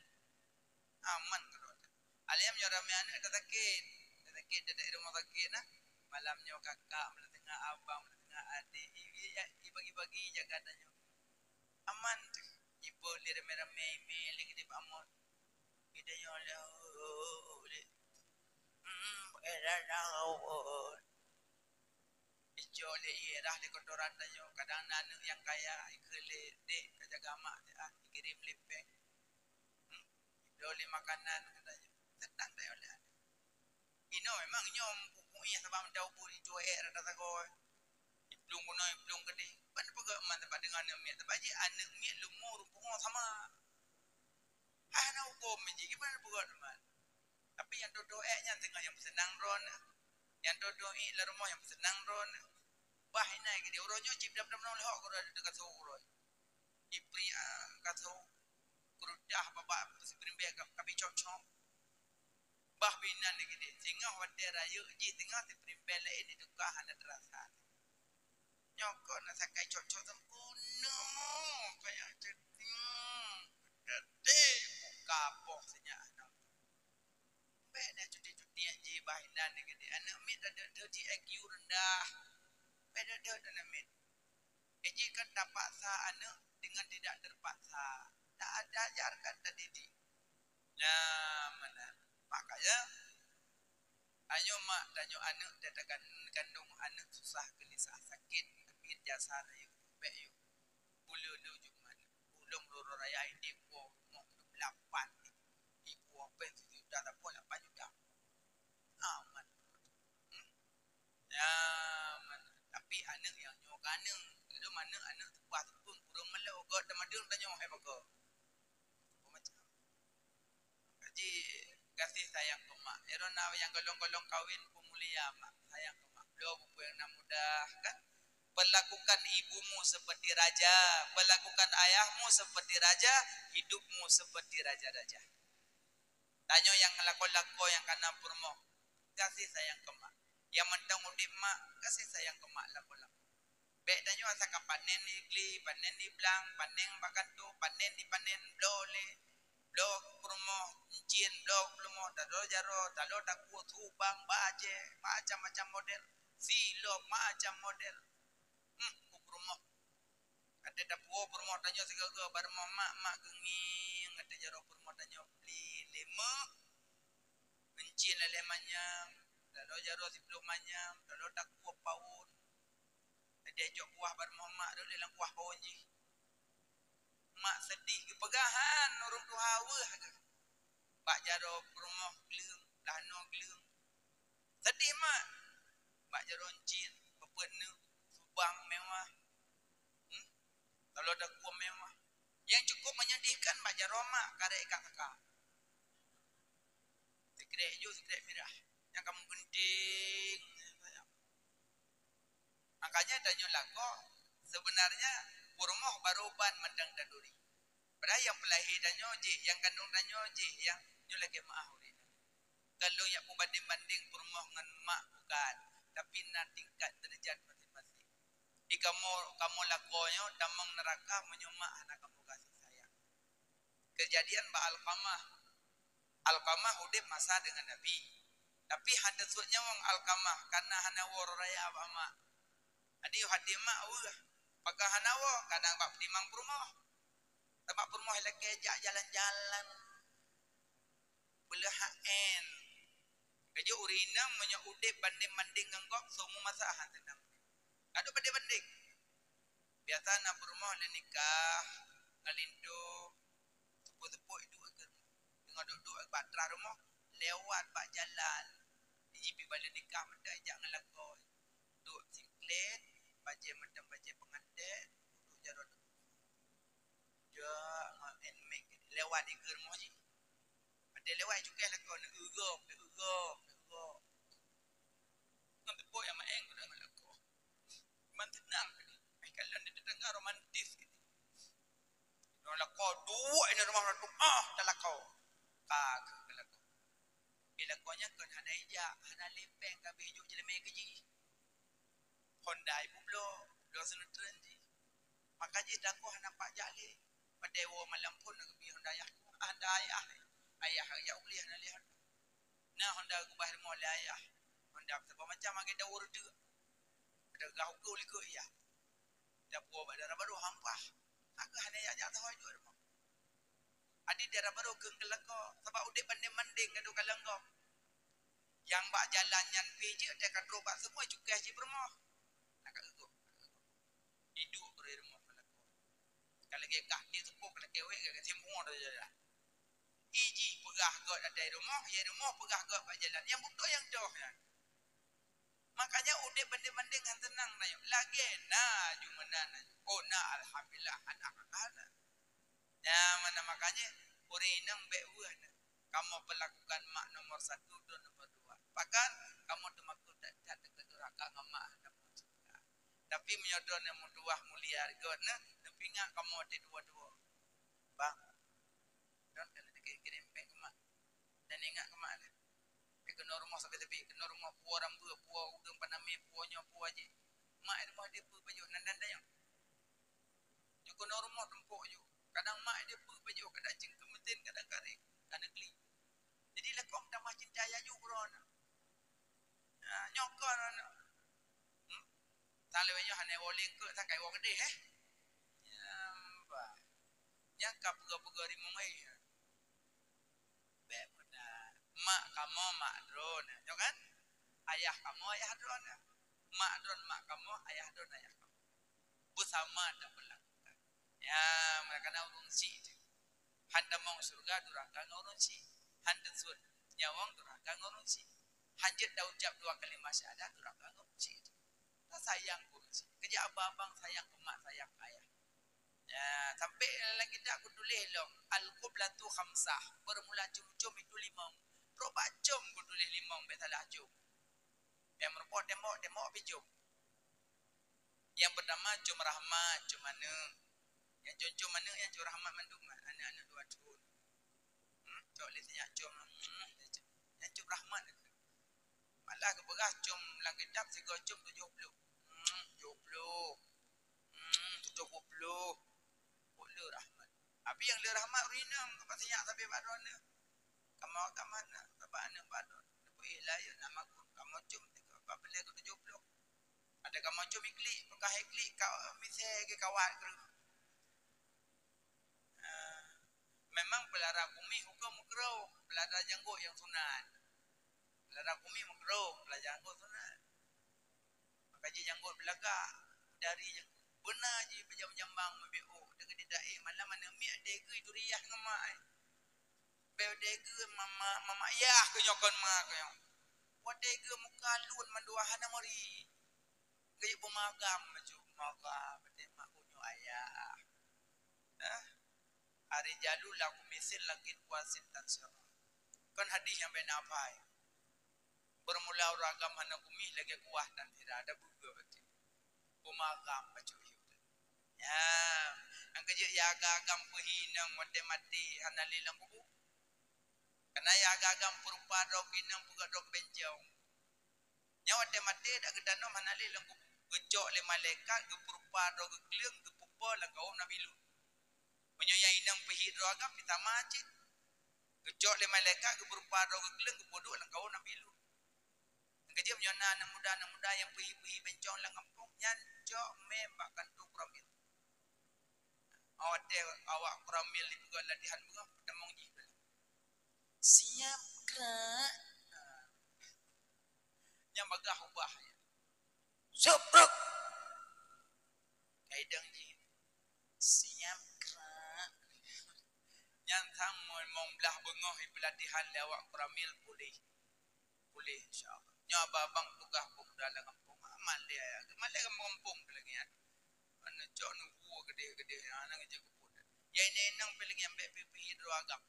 Aman keudroe. Além nyoe ramé aneuëk dak sakét. Dak sakét dak rumoh sakét nah. Malam nyoe kakak, malam teungoh abang, malam teungoh adék. I, i, ibagi-bagi jaga tanyoe. Aman teuh. Ipo lé ramé-ramé imé lé geude bak amot. Geude nyoe lé, lé. Hmm, pakai dada. Icok lé ie rah lé kotoran tanyoe, kadang na aneuëk nyang kaya, ikheun lé dek ka jaga mak teuh, ah, ikirém lé péng. Hmm? Ibloe lé makanan keu tanyoe. Seunang tanyoe lé aneuëk. Inoe memang nyoe muphom ie sabab meudabu icok ék rata sagoe. Iplueng keunoe, iplueng keudeh. Ban peugah man teumpat deungon aneuëk miet, teumpat jih aneuëk miet leumo rumpung sama. Hana huköm jih, gimana peugah teuma? Tapi nyang tutoe ék nyan teungoh nyang peuseunang droeneuh. Nyang tutoe ék lam rumoh nyang peuseunang droeneuh. Bah inan geude uroe nyoe cit dam-dam nong leuhok keudroe teuka sôk uroe. Ipri, ah, ka sôk. Keurudah babah siprimbèe ka, ka bicok-cok. Bah binan lagèe nyan, singoh watèe rayeuk jih teungoh siprimbèe laén ditukah hana teurasa. Nyoe kon na sakai cok-cok sempurna, kaya ceuting. Geude buka boh sinyak hana. Bèk na cuti-cuti jih bah inan lagèe nyan. Aneuëk miet dak deuek-deuek jih I Q rendah. Bèk deuek-deuek aneuëk miet. Jadi kan terpaksa aneuëk dengan tidak terpaksa. Tak ada ajarkan tak didik. Nah, mana? Makanya, ayo mak tanyoe aneuëk dan gandong aneuëk susah gelisah sakit, tapi jasa rayeuk bèk yuk. Buleuen leuju man. Ulôn lôn raya ini dua rumah dua puluh lapan. Ibu apa yang tujuh juta tak pun lapan juta. Aman. Hmm? Ya, man. Tapi aneuëk nyang nyoe ka aneuëk. Lom aneuëk, aneuëk teupeue teupeue kureueng meulô göt teumadeueng tanyoe hai baka. Macam. Jadi, kasih sayang keu mak. Ero na nyang golong-golong kawin peumulia mak. Sayang keu mak. Bloe buku yang na mudah kan. Perlakukan ibumu seperti raja, perlakukan ayahmu seperti raja, hidupmu seperti raja-raja. Tanyoe nyang lakoe-lakoe nyang kana peurumoh, gaséh sayang keu mak. Nyang mantong udép mak, gaséh sayang keu mak lakoe-lakoe. Bèk tanyoe asai ka panen di kli, panen di blang, panen bak kantô, panen di panen bloe lé, bloe peurumoh, encien bloe peurumoh, taloe jaroe, taloe takue, subang, bajèe, macam-macam model, silop macam model. Hmm, peurumoh. Até tapuwoe peurumoh tanyoe sigoe-goe bak rumoh mak, mak geungieng até jaroe peurumoh tanyoe bli lé meuh, euncien lalèe manyam, taloe jaroe siplôh manyam, taloe takue pawon. Até jok kuah bak rumoh mak, rot lé lam kuah pawon jih. Mak seudeh geupeugah han ureueng tuha weueh geuh. Bak jaroe peurumoh gleueng, blah noe gleueng. Seudeh mak. Bak jaroe euncien, peupeue neuk, subang mewah. Hmm? Taloe takue mewah. Nyang cukup menyedihkan bak jaroe mak karek ikat saka. Sikrek ijo, sikrek mirah. Nyang ka meugunting. Makanya tanyoe lakoe, sebenarnya peurumoh barô ban mantong taturi. Padahai nyang peulahé tanyoe jih, nyang kandong tanyoe jih, nyang nyoe lagèe meu'ah ureueng. Kon lôn jak peubandeng-bandeng peurumoh ngon mak, bukan, tapi na tingkat deurajat maséng-maséng. Di kamoe, kamoe lakoe nyoe tamong neuraka meunyoe mak hana kamoe gaséh sayang. Keujadian bak Alqamah. Alqamah udeb masa deungon Nabi. Tapi hana sot nyawöng Alqamah kareuna hana woe raya bak mak. Jadi hati mak weueh. Pakon hana woe, kadang bak peutimang peurumoh. Sabab peurumoh lakée jak jalan-jalan. Peuleueh H N. Keujeuet ureueng inong meunyoe udeb bandeng-bandeng ngon gob, seumeu masa hana seunang. Ka deuh bandeng-bandeng. Biasa na peurumoh lé nikah, ngon linto, seupôt-seupôt iduek keu rumoh. Teungoh duek-duek bak teurah rumoh, lewat bak jalan. Jih pi bak lé nikah mantong jak ngon lakoe. Duek siklet, bajée mantong bajée peungantén, duek jaroe. Jak ngon handbag lewat di keu rumoh jih. Padahai lewat cukai lakoe, neuegok, neuegok, neuegok. Ngon teupok nyang maén geutanyoe ngon lakoe. Man teunang tadi. Ai, kalon di tetangga romantis gitu. Ngon lakoe duek ini rumah tu, ah, dah lakoe. Ka keu lakoe. Di lakoe nyan kon hana ijak, hana lé péng, ka beuh ijuk jeuleumé keu jih. Honda ibu bloe, bloe sinetron jih. Maka jih dakoh hana pat jak lé. Padahai woe malam phon na geubri Honda ayah. Ah, Honda ayah. Ayah jak ulih hana lé Honda. Na Honda keubah rumoh lé ayah. Honda saboh macam lagée dawa reudeuek. Ada gah ukeue likot iyah. Dapuo bak dara barô hampah. Maka hana jak-jak sahoe jeuet rumoh. Adi dara barô kheun keu lakoe, sabab udeb bandeng-bandeng ka deuh kalon gob. Nyang bak jalan nyan pih jeuet, watée ka trok bak seumue cukai jih peurumoh. Na ka eugok. Iduek bri rumoh keu lakoe. Ka lagée kah di seupôt, ka lagée wék, ka lagée timpong dah jalan. Iji peugah gok ateueh rumoh, ya rumoh peugah gok bak jalan. Nyang beutôi nyang doh nyan. Makanya udeb bandeng-bandeng ngon teunang na nyoe. Lagée na ju meunan na nyoe. Oh na, alhamdulillah, hana kakana. Nyang mana makanya ureueng inong bék weueh na. Kamoe peulakukan mak nomor satu dan nomor dua. Pakon kamoe teumakot that-that deungon durhaka ngon mak hana masuk syeuruga. Tapi meunyoe droeneuh meutuwah mulia geuh na, neupingat kamoe teuh dua-dua. Bang, droen ka lheueh kirim péng keu mak. Dan ingat keu mak lé. Keunoe rumoh sabe-sabe, keunoe rumoh puwoe rambeuet, puwoe udeueng panamé, puwoe nyoe, puwoe jih. Mak rumoh dia peue pajoh nan dan dayang. Jukeunoe rumoh tumpok ju. Kadang mak dia peue pajoh, kadang cingkeum mesin, kadang kareng, kadang kli. Jadi lakoe tamah cinta yaju keudroe na. Ha, nyoe kon na. Hmm? Sang lewat nyoe hana woe lingkot, sang kai woe keudeh, eh? Ya, bah. Nyang ka peugah-peugah rimueng ai. Bék meunan. Mak kamoe mak droeneuh, nyo kan? Ayah kamoe ayah droeneuh. Mak droeneuh mak kamoe, ayah droeneuh ayah kamoe. Beusama tapeulakukan. Ya, meunan kana ureueng syiek teuh. Han tamong syeuruga durhaka ngon ureueng syiek. Han teusut nyawöng durhaka ngon ureueng syiek. Han jeuet taucab dua kalimah syahadat durhaka ngon ureueng syiek teuh. Tasayang keu ureueng syiek. Keujak abang-abang sayang keu mak, sayang keu ayah. Ya, sampai lam kitab kutuléh lom, al-qiblatu khamsah, bermula com-com itu limong. Trok bak com kutuléh limong, bék salah com. Nyang meurumpok tembok, tembok pih com. Nyang peutama com rahmat, com aneuk. Nyang com-com aneuk, nyang com rahmat mandum, aneuk-aneuk dua thon. Hmm, cok lé sinyak com, hmm, nyang com rahmat. Malah geupeugah com lam kitab sigoe com tujoh ploh. Hmm, tujoh ploh. Hmm, tujoh ploh. Kok le rahmat. Tapi nyang le rahmat ureueng inong, ka sinyak sabe bak droeneuh. Kamoe ka mana? Sabab aneuk bak droeneuh. Leupah layeuk nak makot. Kamoe com tiga, ka peureulée keu tujoh ploh. Ada kamoe com iklik, peugah iklik, ka misée ge kawat kreueh. Ah, memang peulara kumis huköm meukruh, peulara janggot nyang sunat. Peulara kumis meukruh, peulara janggot sunat. Maka jih janggot beulagak, dari janggot. Beuna jih beujam-jambang meubeuet, deungon di dae malam aneuk miet degui duriah ngon mak ai. Beu degui mama, mama yah keu nyoe kon ma keu nyoe. Watée geu muka lôn mandua hana meuri. Geuyue beumagam bacut, maka beutema unyok ayah. Eh? Ar-rijalu lahum misil lakin wasin dan sirah. Kon hadis nyang bena apai. Bermula ureueng agam hana kumis lagée kuah dan sirah, ada buga bacut. Beumagam bacut yue. Ya, nyang keujeuet ya agam peuhi inong watée maté hana lé lam kubu. Kana ya agam peurupa droe keu inong peugah droe keu bencong. Nyan watée maté dak geutanom hana lé lam kubu. Geucok lé malaikat, geupeurupa droe geukleueng, geupeupo lam kawöm Nabi Lut. Meunyoe nyang inong peuhi droe agam, pih sama cit. Geucok lé malaikat, geupeurupa droe geukleueng, geupeuduek lam kawöm Nabi Lut. Keujeuet meunyoe na aneuk muda-aneuk muda nyang peuhi-peuhi bencong lam gampông, nyan cok mé bak kantô Koramil. Watèe awak Koramil jipeugah latihan beungoh, peutamong jih. Siap gerak. Nyang bagah ubah. Siap gerak. Kaidong jih. Siap gerak. Nyang sang mon mong blah beungoh jipeulatihan lé awak Koramil puléh. Puléh, insya Allah. Nyoe abang-abang tugaih pemuda lam gampông. Amat lé ayah. Amat lé gampông-gampông lagèe nyan. Mana cok nunggu gedeh-gedeh. Hana ngejek kebun. Ya, inong-inong pih lagèe nyan, bèk pih-pih droe agam.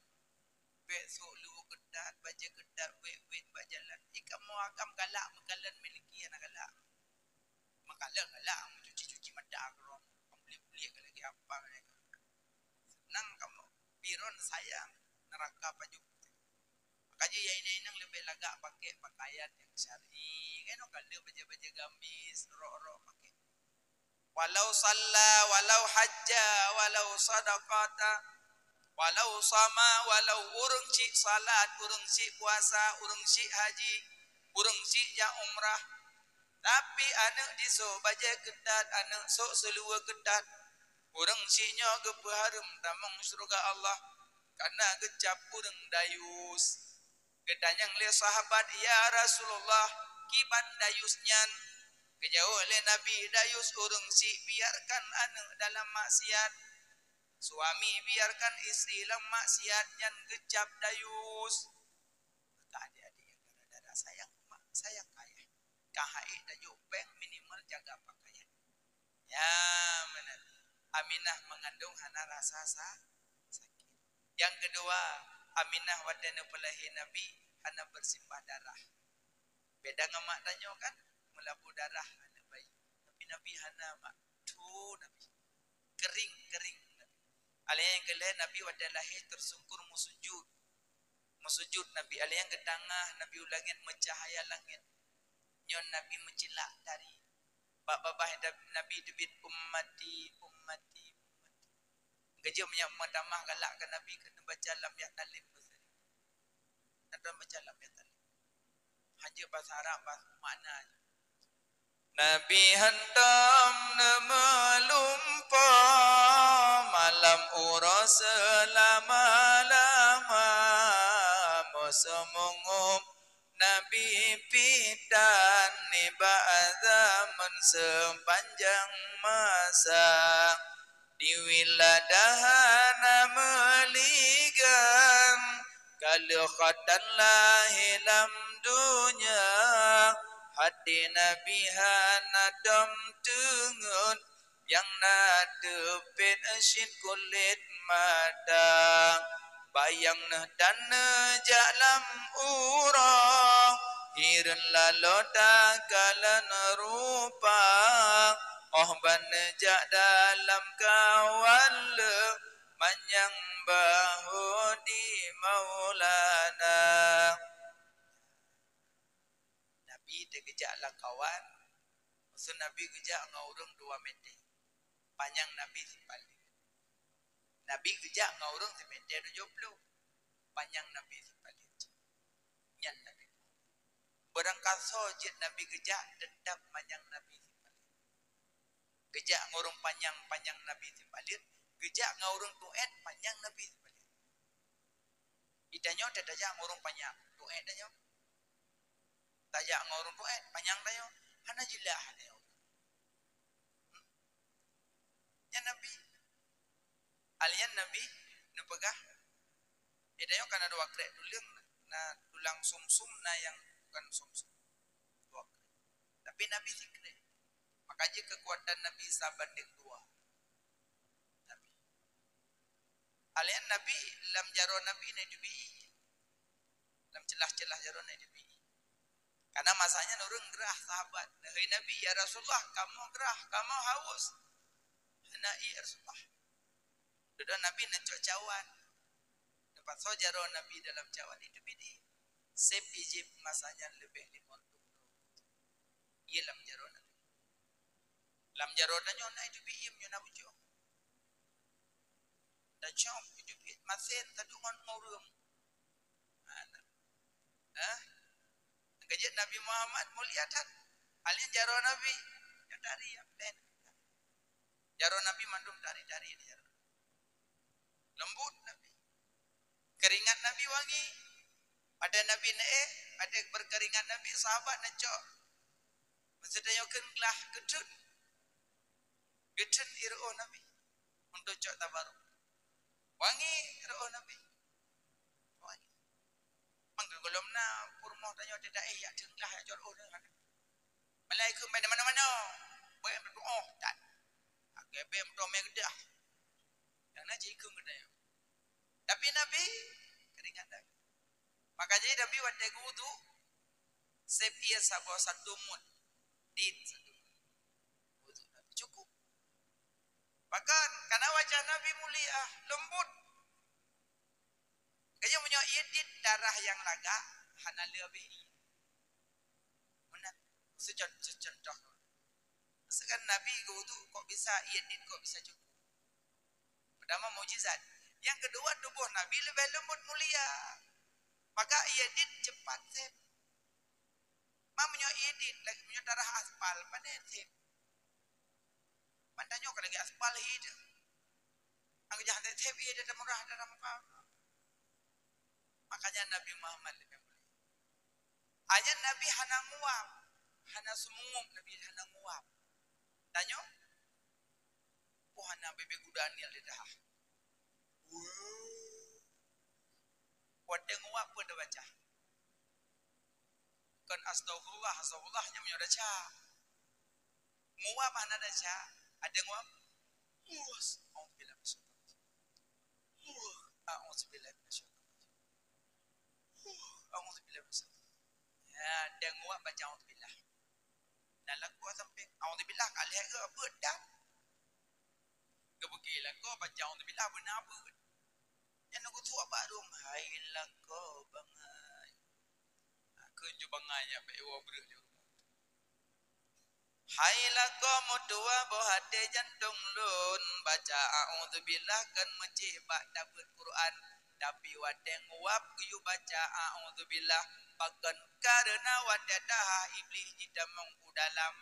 Bèk sôk luweue keutat, bajèe keutat, wèt-wèt bak jalan. Ih, kamoe agam galak meukalon miliki hana galak. Meukalon galak, meucuci-cuci mata keudroe. Buliek-buliek lagèe apa. Seunang kamoe. Piron sayang, neuraka pajoh. Maka jih ya inong-inong leubeh lagak pakai pakaian nyang syar'i. Kan ka lheueh bajèe-bajèe gamis, rok-rok pakai. Walau shalla, walau hajja, walau sadaqata, walau shama, walau ureueng cit salat, ureueng cit puasa, ureueng cit haji, ureueng cit jak umrah. Tapi aneuk jih sôk bajèe keutat, aneuk sôk seuluweue keutat, ureueng cit nyoe geupeuhareuem tamong syeuruga Allah, kareuna geucap ureueng dayus. Geutanyong lé sahabat, "Ya Rasulullah, kiban dayus nyan?" Geujaweueb lé Nabi, "Dayus ureueng cit biarkan aneuk dalam maksiat, suami biarkan istri lam maksiat, nyan geucap dayus." Maka adik-adik nyang dara-dara, sayang mak, sayang ayah. Ka haid tajok péng, minimal jaga pakaian. Ya, meunan. Aminah meungandong hana rasa sa-, sakit. Nyang keudua, Aminah watèe neupeulahé Nabi hana beusimbah darah. Beda ngon mak tanyoe kan, meulabu darah aneuk bayi. Tapi Nabi hana, mak. Thu Nabi. Kering, kering Nabi. Alèh nyang keu lhèe Nabi watèe lahé teusungkur meusujud. Meusujud Nabi, alèh nyang keutangah Nabi u langèt meucahya langèt. Nyoe Nabi meucilak tari. Bak babah Nabi teubiet, "Ummati, ummati, ummati." Geujeuet meunyoe meutamah galak keu Nabi keuneuk baca lam Yasin lhèe beuseri. Nyan baca lam Yasin. Hanjeuet basa Arab, basa makna. Nabi hantom neumeulumpoe malam uroe seulama-lama, meuseumungom Nabi pih tan nibak zaman seupanjang masa. Di wiladah hana meuligan, ka lheueh khatan lahé lam donya, até Nabi hana tom teungeut, nyang na teupet cit kulét mata. Bayang neuh tan neujak lam uroe, hireuen laloe takalon rupa, óh ban neujak dalam kawan lé manyang bahô di Maulana. Nabi teugeujak lam kawan, maksud Nabi geujak ngon ureueng dua meter. Panyang Nabi sipaleuet. Nabi geujak ngon ureueng simeter tujoh ploh. Panyang Nabi sipaleuet. Nyan Nabi. Beurangkasoe jeuet Nabi geujak, teutap manyang Nabi sipaleuet. Geujak ngon ureueng panyang, panyang Nabi sipaleuet. Geujak ngon ureueng tuet, panyang Nabi sipaleuet. Di tanyoe teutajak ngon ureueng panyang, tuet tanyoe. Tajak ngon ureueng tuet, panyang tanyoe. Hana jeulaih tanyoe. Hmm? Nyan Nabi. Alian Nabi neupeugah, "Eh, tanyoe kan na dua krek tuleueng, na tulang sumsum, na nyang bukan sumsum." Dua krek. Tapi Nabi sikrek. Maka jih keukuatan Nabi sabandéng dua. Nabi. Alian Nabi lam jaroe Nabi na teubi. Lam ceulah-ceulah jaroe na teubi. Karena masa nyan ureueng grah sahabat. Neuhôi Nabi, "Ya Rasulullah, kamoe grah, kamoe haus." "Hana ié, ya Rasulullah." Dudoe Nabi neucok cawan. Neupasoe jaroe Nabi dalam cawan, itu bidi. Sép Egypt masa nyan leubeh limong reutôh droe. Ié lam jaroe Nabi. Lam jaroe tanyoe na itu biem nyoe na bucok. Tacok itu biem masen tadu ngon ureueng. Ha, na. Eh? Keujeuet Nabi Muhammad mulia that. Hal nyan jaroe Nabi. Nyoe tari ya, laén. Jaroe Nabi mandum tari-tari di jaroe. Lembut Nabi. Keuringat Nabi wangi. Watèe Nabi neuéh, watèe beukeuringat Nabi, sahabat neucok. Maksud tanyoe kheun glah keudeun. Geudeun i reuôh Nabi. Untuk cok tabaruk. Wangi reuôh Nabi. Wangi. Mangka gohlom na peurumoh tanyoe teudaéh jak deun glah jak cok reuôh nyan. Malaikat main mana-mana. Bèk meutuoh tan. Agak bèk meutuoh mé geudah. Nyang na jikheun geutanyoe. Tapi Nabi keuringat Nabi. Maka jadi Nabi watèe geuwudu, sép ié saboh satu mut. Dit satu mut. Wudu Nabi cukup. Bahkan karena wajah Nabi mulia, lembut. Kaya meunyoe ié dit darah nyang lagak, hana le habéh ié. Meunan, seucon-, seucontoh. Misalkan Nabi geuwudu kok bisa ié dit kok bisa cukup. Pertama mukjizat. Yang kedua tubuh Nabi leubeh lembut mulia. Maka ié dit cepat sép. Ma meunyoe ié dit lagi meunyoe darah aspal, pane sép. Ban tanyoe ka lagèe aspal hi teuh. Ang jah tép hi teuh murah dalam muka. Makanya Nabi Muhammad lebih mulia. Hanya Nabi hana nguap, hana seumungum Nabi hana nguap. Tanyoe, oh hana bebe guda nial di dah. Watèe nguap pun dah baca. Kon astaghfirullah, astaghfirullah nyang meunyoe desya. Nguap hana desya, ada nguap. Us, auzubillah minasyaitanir rajim. Uh, auzubillah minasyaitanir rajim. Uh, auzubillah minasyaitanir rajim. Ya, ada nguap baca auzubillah. Dan lakoe sampai auzubillah ka lhèe geuh beuet dah. Geubeuki lakoe baca auzubillah beuna beuet. Nyan geutuek bak rhueng, hai lakoe bangai. Kheun ju bangai nyan bak iwoe breueh di rumoh. Hai lakoe meutuwa boh até jantong lôn, baca a'udzubillah kon meucéh bak tabeuet Quran, tapi watèe nguap geuyue baca a'udzubillah, pakon kareuna watèe taha Iblih jitamong u dalam.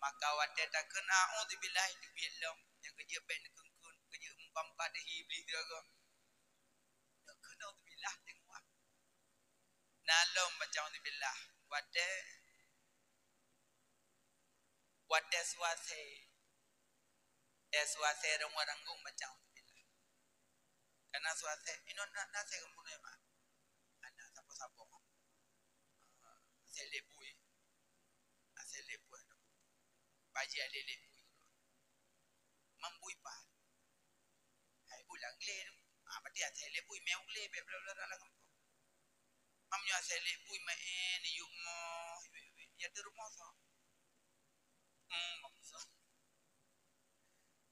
Maka watèe takheun a'udzubillah teubiet lom, nyang keujeuet bèk neukheun-kheun, keujeuet muka-muka deuh Iblih teuga. Neukheun a'udzubillah teuh nguap. Na lom baca a'udzubillah. Watèe, watèe suasè. Watèe suasè rhueng-rhueng baca a'udzubillah. Karena suasè, inoe na, na asèe kamoe nyoe, Mak. Hana sapo-sapo. Asèe lé bui. Asèe lé bui. Bajèe lé lé bui. Mam bui pat. Hai bui lam glé tu. Ah, berarti asèe lé bui mé u glé, bèk bla-bla lam gampông. Mam nyoe asèe lé bui maén, yub moh, ya di rumoh so. Hmm, maksud.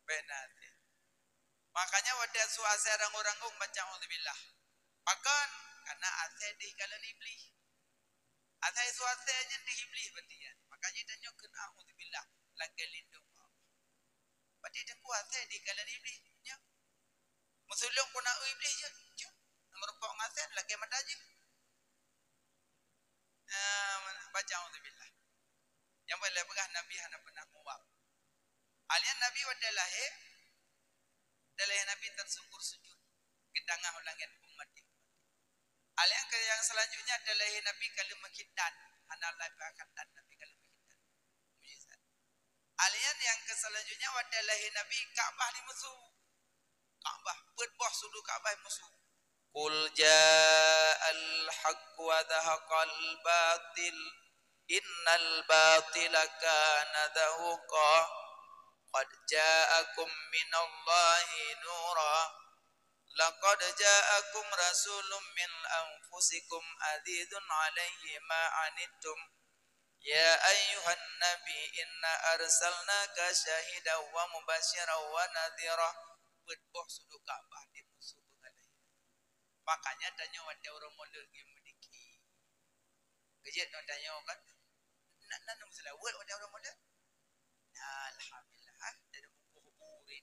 Bèk na asèe. Makanya watèe su asèe rhueng-rhueng baca a'udzubillah. Pakon? Karena asèe dikalon Iblih. Asèe su asèe nyan di Iblih berarti nyan. Makanya tanyoe kheun a'udzubillah, lakèe lindong Allah. Berarti teungku asèe dikalon Iblih nyan. Meusulông keu na Iblih jeuet, jeuet. Meureumpok ngon asèe lakèe mata jih. Nah, baca a'udzubillah. Nyang paléng peugah Nabi hana pernah nguap. Alian Nabi watèe lahé, watèe lahé Nabi tersungkur sujud. Geutangah u langèt, "Ummati, ummati." Alian keu nyang selanjutnya, watèe lahé Nabi ka lheueh meukhitan. Hana lheueh meukhitan, Nabi ka lheueh meukhitan. Mukjizat. Alian nyang keu selanjutnya, watèe lahé Nabi, Ka'bah dimeusu. Ka'bah, peuet boh sudu Ka'bah meusu. Qul ja'al haqq wa zahaqal batil, innal batila kana zahuqa. Qad ja'akum minallahi nura. Laqad ja'akum rasulun min anfusikum azizun alaihi ma anittum. Ya ayyuhan nabi, inna arsalnaka syahidan wa mubasyiran wa nadhira. Peuet boh sudu Ka'bah dimeusu beungalai. Makanya tanyoe watèe uroe Molod geumeudiki. Keujeuet nyoe tanyoe kan? Nak nan meuseulaweuet watèe uroe Molod. Alhamdulillah, ha? Jadi buku-buku ni.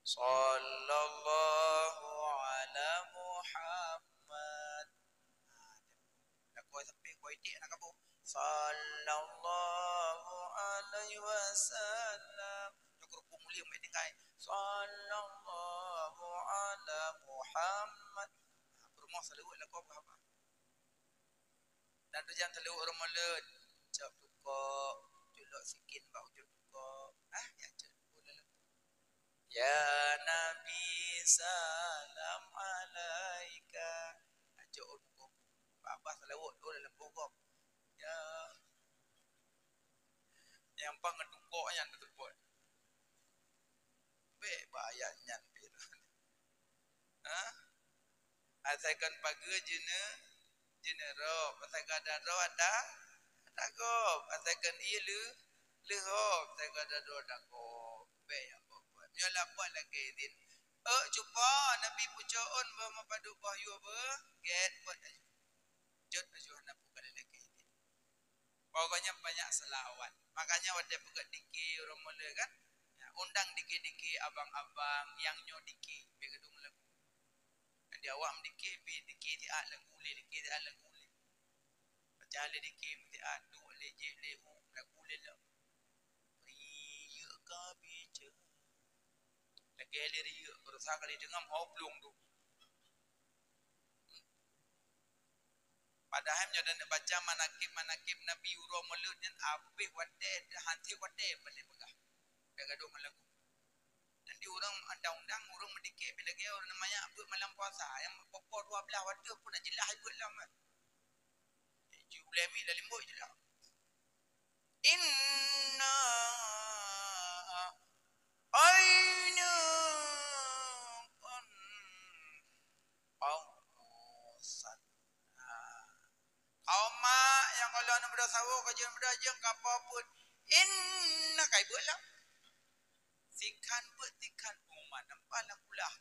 Sallallahu ala Muhammad. Nah, koi sampai koi dik nak kabu. Sallallahu alaihi wasallam. Nak rukuk mulia mai tinggai. Sallallahu ala Muhammad. Nah, berumoh salawat lah kau apa? Dan tu jangan terlalu orang mulut. Cok tukok, culok sikin bak ujung tukok. Ah, ya cok. Ya Nabi, salam alaika. Ajo ureueng muka. Babah salawat tu dalam pokok. Ya. Nyang pang ngetukok nyan teupot. Bek bak ayat nyan pih. Ha? Asai kon pageue jeuneu, jeuneu rob. Asai kon ada rob, ada, ada gob. Asai kon ié leu, leu gob. Asai kon ada rob, ada gob. Bèk nyang gob buet. Nyoe la buet lagèe idin. Euk cupa, Nabi pucok ôn beu meupadub boh yue beu, gèt buet laju. Jot laju hana peugah lagèe idin. Pokoknya banyak selawat. Makanya watèe peugah dike ureueng mulai kan, ya, undang dike-dike abang-abang nyang nyoe dike, bèk gadôh lagu. Di awak meudike, pi dike siat lagu lé, dike siat lagu lé. Baca lé dike meusiat, duek lé, jép lé, u, lagu lé lom. Riyeuk ka bica. Lagèe lé riyeuk, keurosa kali deungon ho plueng tu. Padahai meunyoe taneuk baca manakib-manakib Nabi uroe Maulud nyan, abéh watèe, hanté watèe paléng peugah. Dak gadôh ngon lagu. Nanti ureueng undang-undang, ureueng meudike bèk lagèe ureueng manyak beuet malam puasa, nyang poh dua blaih watèe pun na jeulaih beuet lom. Ji ulèe mi dalam bot jeulaih. Inna aina kan awsan. Kaum mak nyang Allah na beuda sawo ka jeuet beuda jeuet ka po pun. Inna kai beuet lah. Sikhan beuet sikhan pengumuman nampak lam kulah.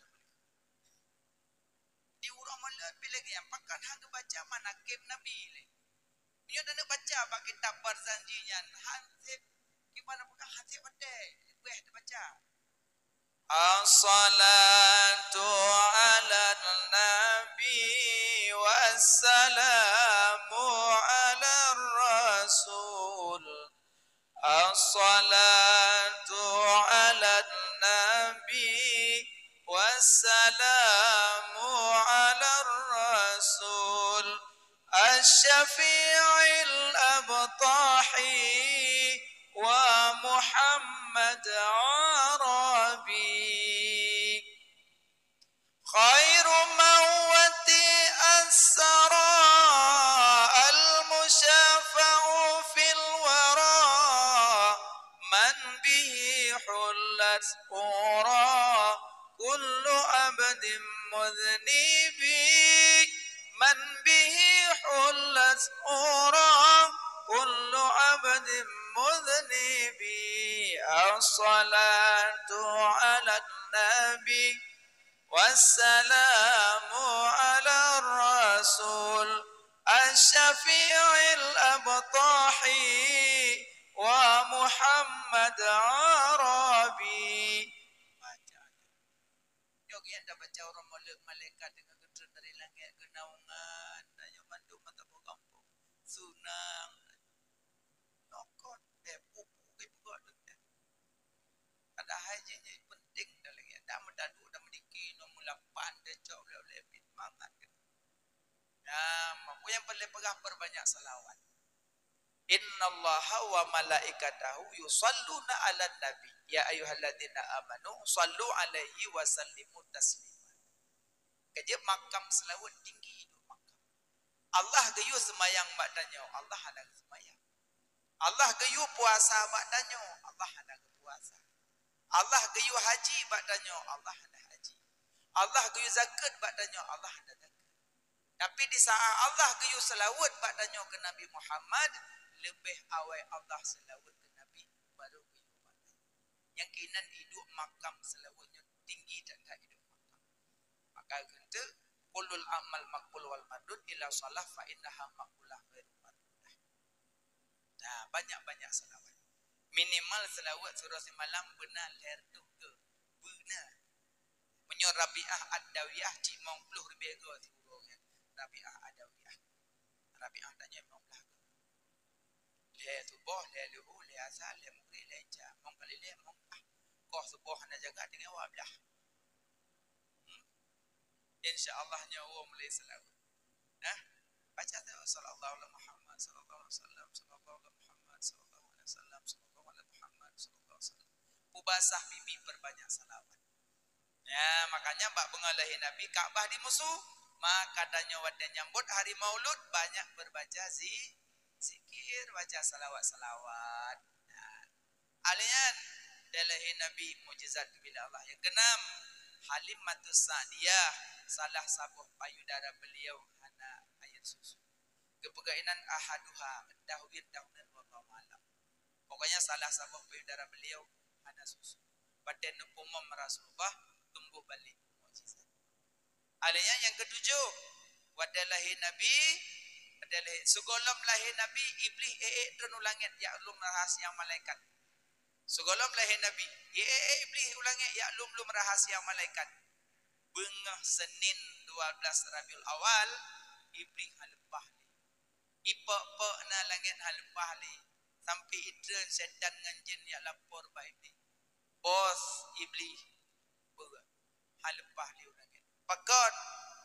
Di uroe Maulud pih lagèe nyan, pakon han geubaca manakib Nabi lé. Meunyoe taneuk baca bak kitab Barzanji nyan, han sép kiban peugah han sép watèe, leubèh tabaca. As-salatu 'alan nabi wassalamu 'alar rasul. As-salatu 'alan nabi wassalamu 'alar rasul asy-syafi'il abtahi wa Muhammad Arabi. Khairu man wati'as sara al-musyafa'u fil wara man bihi hullat ura kullu abdin mudhnibi man bihi hullat ura kullu abdin mudhnibi as-salatu 'alan nabi Wassalamu ala rasul asy-syafi'il abtahi wa Muhammad Arabi. Baca. Nyoe geuyan tabaca uroe Maulud malaikat deungon geutreun dari langét geunaungan, tanyoe mandum mata boh gampông. Sunang. Nokot, eh, pupu ke peugah tu. Padahai jih nyan penting dah lagi. Dah meudadu, dah meudiki, nombor lapan, dah cok ulèe-ulèe pih mangat. Nah, mampu nyang paling peugah perbanyak salawat. Innallaha wa malaikatahu yusalluna 'alan nabi. Ya ayyuhalladzina amanu sallu 'alaihi wa sallimu taslima. Ka jeuet makam seulaweuet tinggi duek makam. Allah geuyue seumayang bak tanyoe, Allah hana geuseumayang. Allah geuyue puasa bak tanyoe, Allah hana geupuasa. Allah geuyue haji bak tanyoe, Allah hana haji. Allah geuyue zakeuet bak tanyoe, Allah hana zakeuet. Tapi di saat Allah geuyue seulaweuet bak tanyoe keu Nabi Muhammad, leubeh awai Allah seulaweuet keu Nabi, baru geuyue bak tanyoe. Nyang keunan iduek makam seulaweuet nyoe tinggi that-that iduek makam. Maka geunteuk, kullul amal maqbul wal mardud illa shalah fa innaha maqbulah ghairu mardudah. Nah, banyak-banyak salawat. Minimal seulaweuet siuroe simalam beuna lhèe reutôh keu. Beuna. Meunyoe Rabi'ah Ad-Dawiyah cit limong ploh leubeh goe siuroe nyan. Rabi'ah Ad-Dawiyah. Rabi'ah tanyoe limong blah goe. Lhèe suboh, lhèe luhu, lhèe asa, lhèe mughrib, lhèe isya. Limong kali lhèe, limong blah. Koh suboh hana jaga, tinggai dua blah. Hmm. Insya Allah nyoe woe mulai seulaweuet. Nah, baca tu, "Sallallahu ala Muhammad, sallallahu alaihi wasallam, sallallahu ala Muhammad, sallallahu alaihi wasallam, sallallahu ala Muhammad, sallallahu alaihi wasallam." Peubasah bibi, perbanyak salawat. Ya, makanya bak beungoh lahé Nabi, Ka'bah dimusu. Maka tanyoe watèe nyambut hari Maulud, banyak berbaca zi-, zikir, baca salawat-salawat. Nah, Alèh nyan, watèe lahé Nabi, mukjizat geubri lé Allah. Nyang keunam, Halimatus Sa'diyah, salah saboh payudara beliau hana air susu. Geupeugah inan ahaduha, entah wie entah uneun, wallahu a'lam. Pokoknya salah saboh payudara beliau hana susu. Watèe neupeumom Rasulullah, tumbuh balek mukjizat. Alèh nyan nyang keutujoh, watèe lahé Nabi, watèe lahé, sigohlom lahé Nabi, Iblih ék-ék treun u langèt jak lom rahsia malaikat. Sigohlom lahé Nabi, ék-ék Iblih u langèt jak lom-lom rahsia malaikat. Beungoh Senin dua belas Rabiul Awal, Iblih haleupah lé. Ipok-pok na langèt haleupah lé, sampai itreun setan ngon jén jak lapor bak Iblih. Bos Iblih, beuh, haleupah lé u langèt. Pakon?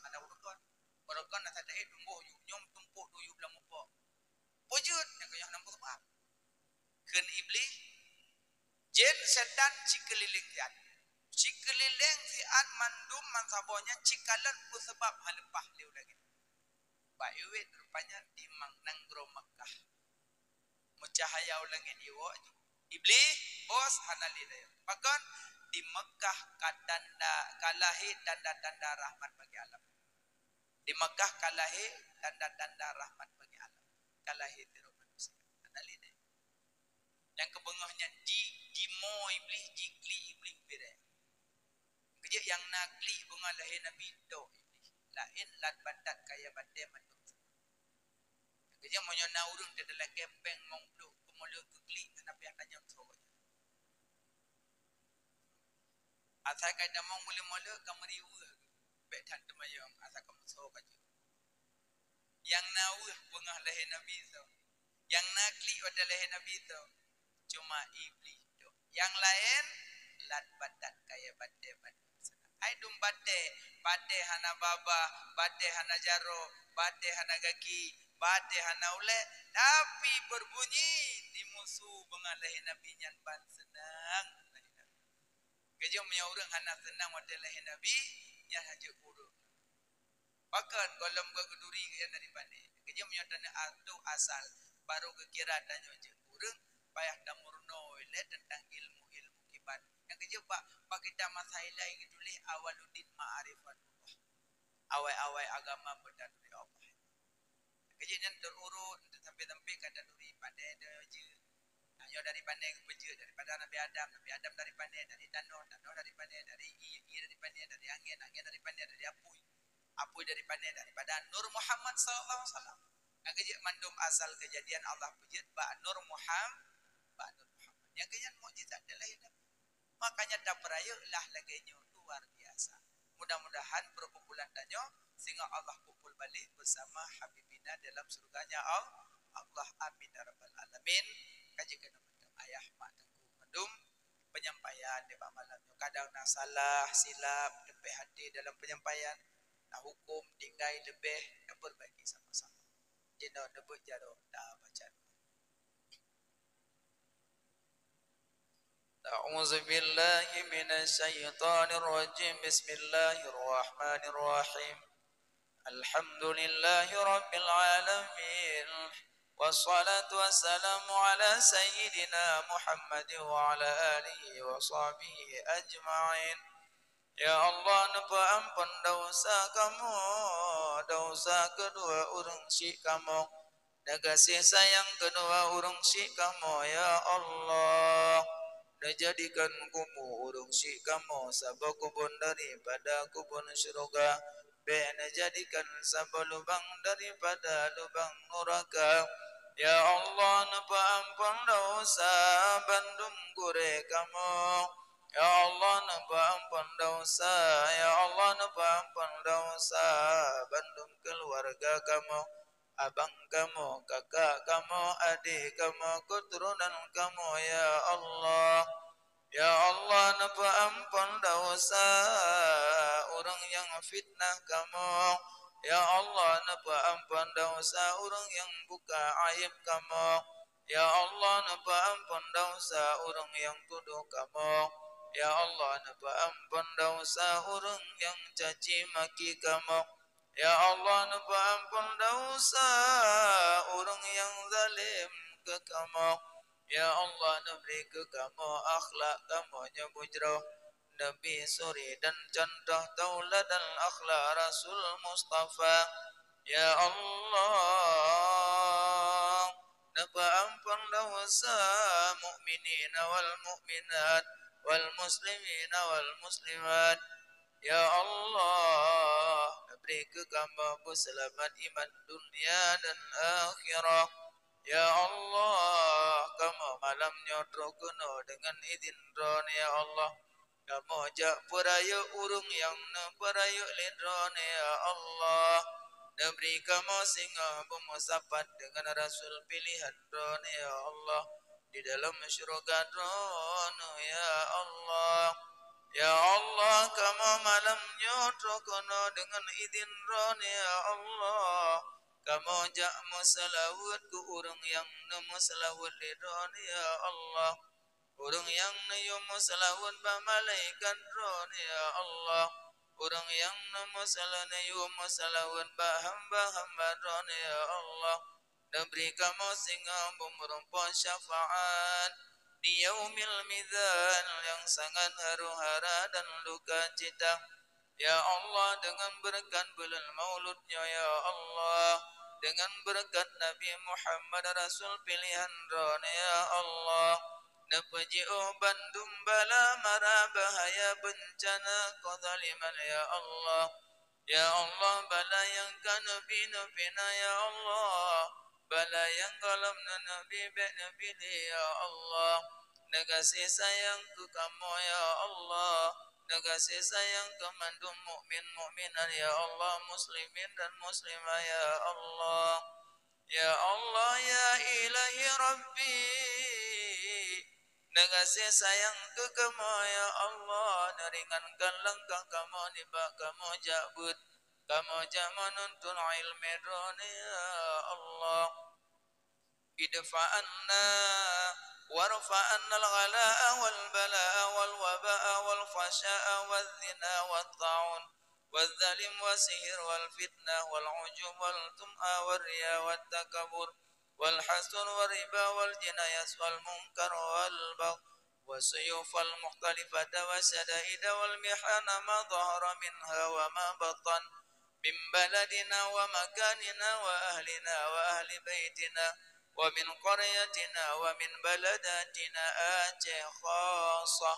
Hana ureueng kon. Ureueng kon na sadak tumboh yub, nyoe tumpok dua yub lam upok. Peue jeuet, nyang keu nyoe hana peue sabab. Kheun Iblih, jén setan sikeulileng siat. Sikeulileng siat mandum mansaboh nyan sikalon peue sabab haleupah lé u langèt. Bak iwet rupanya di Mak-, nanggroe Makkah. Meucahya u langèt iwoe jih. Iblih, bos, hana lé daya. Pakon? Di Makkah ka tanda, ka lahé tanda-tanda rahmat bagi alam. Di Makkah ka lahé tanda-tanda rahmat bagi alam. Ka lahé sidroe manusia. Hana lé daya. Nyang keu beungoh nyan ji-, jimoe Iblih, jiklik Iblih u piréng. Keujeuet nyang na klik beungoh lahé Nabi tok Iblih. Laén lat batat kayèe batèe mandum. Keujeuet meunyoe na ureueng di dalam kempeng mong pluek keumulue keu klik, hana payah tanyong soe ka jeuet. Asai ka tamong mulé-mulé ka meuriweueh, bèk that teumayong asai ka meusoe ka jeuet. Nyang na weueh beungoh lahé Nabi soe. Nyang na klik watèe lahé Nabi soe. Cuma Iblih tok. Nyang laén lat batat kayèe batèe bandum seunang. Hai dum batèe, batèe hana babah, batèe hana jaroe, batèe hana gaki, batèe hana ulèe, tapi berbunyi di musu beungoh lahé Nabi nyan ban seunang. Keujeuet meunyoe ureueng hana seunang watèe lahé Nabi, nyan hana jeuet ureueng. Pakon gohlom geuh geuduri geuh nyan dari pané. Keujeuet meunyoe tanyoe atoe asal, barô geukira tanyoe jeuet ureueng, payah tameurunoe lé teuntang ilmu-ilmu kiban. Nyang keujeuet bak, bak kitab masa ilai geutuléh Awaluddin Ma'rifatullah. Awai-awai agama beutaturi Allah. Keujeuet nyan teururot, sampai-sampai ka taturi pané jeuet. Nah, nyoe dari pané geupeujeuet, daripada Nabi Adam, Nabi Adam dari pané, dari tanoh, tanoh dari pané, dari ié, ié dari pané, dari angén, angén dari pané, dari apui, apui dari pané, daripada Nur Muhammad sallallahu alaihi wasallam. Nyang keujeuet mandum asal keujadian Allah peujeuet bak Nur Muham-, bak Nur Muhammad. Nyang keujeuet mukjizat dari lahé Nabi. Makanya tapeurayeuk lah lagèe nyoe luar biasa. Mudah-mudahan perkumpulan tanyoe singoh Allah kumpul balik bersama Habibina dalam surganya Al-, Allah. Amin ya rabbal alamin. Ka jeuet keunoe mantong ayah mak teungku mandum penyampaian di bak malam nyoe. Kadang na salah, silap, leupah até dalam penyampaian, na huköm tinggai leubeh, tapeurbaiki sama-sama. Jinoe neubeuet jaroe tabaca. أعوذ بالله من الشيطان الرجيم. بسم الله الرحمن الرحيم. الحمد لله رب العالمين. والصلاة والسلام على سيدنا محمد وعلى آله وصحبه أجمعين. Ya Allah, neupeuamphon desya kamoe, desya keudua ureueng syik kamoe. Neukasih sayang keudua ureueng syik kamoe, ya Allah. Neujadikan kubu ureueng syik kamoe saboh kubon daripada kubon syeuruga. Bèk neujadikan saboh lubang daripada lubang nuraka. Ya Allah, neupeuamphon desya bandum gurée kamoe. Ya Allah, neupeuamphon desya. Ya Allah, neupeuamphon desya bandum keuluwarga kamoe, abang kamoe, kakak kamoe, adék kamoe, keuturonan kamoe, ya Allah. Ya Allah, neupeuamphon desya ureuëng nyang fitnah kamoe. Ya Allah, neupeuamphon desya ureuëng nyang buka aéb kamoe. Ya Allah, neupeuamphon desya ureuëng nyang tudoh kamoe. Ya Allah, neupeuamphon desya ureuëng nyang caci maki kamoe. Ya Allah, neupeuamphon desya ureuëng nyang zalém keu kamoe. Ya Allah, neubri keu kamoe akhlak kamoe nyang beujroh, Nabi suri dan cuntoh tauladan akhlak Rasul Mustafa. Ya Allah, neupeuamphon desya mukminin wal mukminat, wal muslimin wal muslimat. Ya Allah, neubri keu kamoe beuseulamat iman dunia dan akhirat. Ya Allah, kamoe malam nyoe troh keunoe deungon idhin Droeneuh, ya Allah. Kamoe jak peurayeuk ureuëng nyang neupeurayeuk lé Droeneuh, ya Allah. Neubri kamoe singoh beumeusapat deungon Rasul pilihan Droeneuh, ya Allah, di dalam syeuruga Droeneuh, ya Allah. Ya Allah, kamoe malam nyoe troh keunoe deungon idhin Droeneuh, ya Allah. Kamoe jak meuseulaweuet keu ureuëng nyang neumeuseulaweuet lé Droeneuh, ya Allah. Ureuëng nyang neuyue meuseulaweuet bak malaikat Droeneuh, ya Allah. Ureuëng nyang neumeuseula-, neuyue meuseulaweuet bak hamba-hamba Droeneuh, ya Allah. Neubri kamoe singoh beumeurumpok syafaat di Yaumil Mizan nyang sangat haru-hara dan dukacita. Ya Allah, deungon beureukat buleuen Maulud nyoe, ya Allah, deungon beureukat Nabi Muhammad Rasul pilihan Droeneuh, ya Allah, neupeujiôh bandum bala mara bahaya beuncana keuzaliman, ya Allah. Ya Allah, bala nyang ka neubi-neubi na, ya Allah, bala nyang gohlom neuneubi bék neubi lé, ya Allah. Neugaséh sayang keu kamoe, ya Allah. Neugaséh sayang keu mandum mukmin mukminat, ya Allah, muslimin dan muslimah, ya Allah. Ya Allah, ya Ilahi Rabbi, neugaséh sayang keu kamoe, ya Allah, neuringankan langkah kamoe nibak kamoe jak beuet, kamoe jak meununtut iéleumé Droeneuh, ya Allah. Idfa 'anna warfa 'anna al-ghala'a wal bala'a wal waba'a wal fahsya'a waz zina wat ta'un waz zalim was sihir wal fitnah wal 'ujub wal tum'a war riya wat takabur wal hasud war riba wal jinayat wal munkar wal baghi was suyuf al mukhtalifata was syada'ida wal mihana ma dhahara minha wa ma batan min baladina wa makanina wa ahlina wa ahli baitina wa min qaryatina wa min baladatina Aceh khasah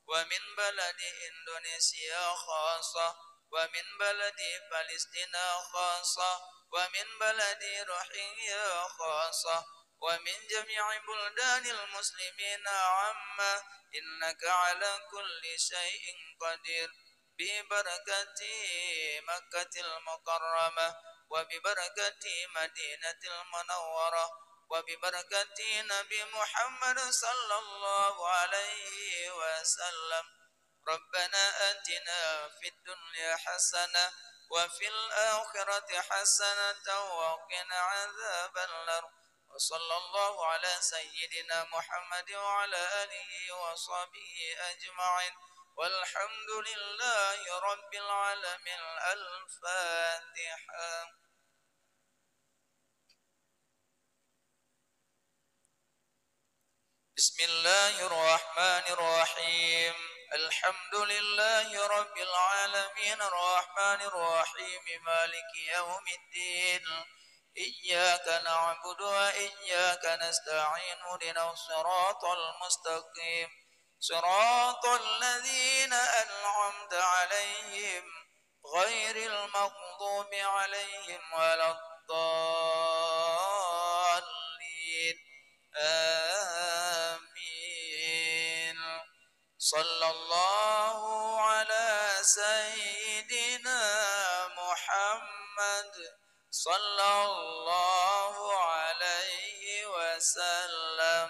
wa min baladi Indonesia khasah wa min baladi Palestina khasah wa min baladi Rohingya khasah wa min jami'i buldanil muslimina 'amma innaka 'ala kulli syai'in qadir. Bi barakati Makkatil Mukarramah wa bi barakati Madinatil Munawwarah wa bi barakati Nabi Muhammad sallallahu alaihi wasallam. Rabbana atina fid dunya hasanah wa fil akhirati hasanatan wa qina adzabannar. Wa sallallahu ala sayyidina Muhammad wa ala alihi wa sahbihi ajma'in. Walhamdulillahi rabbil alamin. Al-Fatihah. Bismillahirrahmanirrahim. Alhamdulillahi rabbil alamin. Arrahmanirrahim. Maliki yaumiddin. Iyyaka na'budu wa iyyaka nasta'in. Ihdinas siratal mustaqim. Siratal ladzina an'amta 'alaihim ghairil maghdubi 'alaihim waladdallin. آمين. صلى الله على سيدنا محمد، صلى الله عليه وسلم،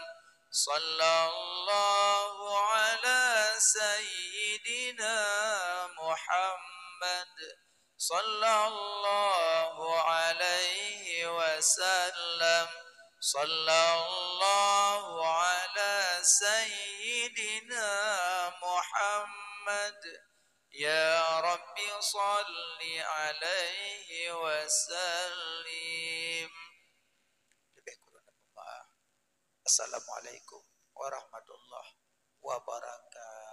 صلى الله على سيدنا محمد، صلى الله عليه وسلم، صلى الله على سيدنا محمد. يا رب صل عليه وسلم. Leubeh kurang mohon maaf. Assalamualaikum warahmatullahi wabarakatuh.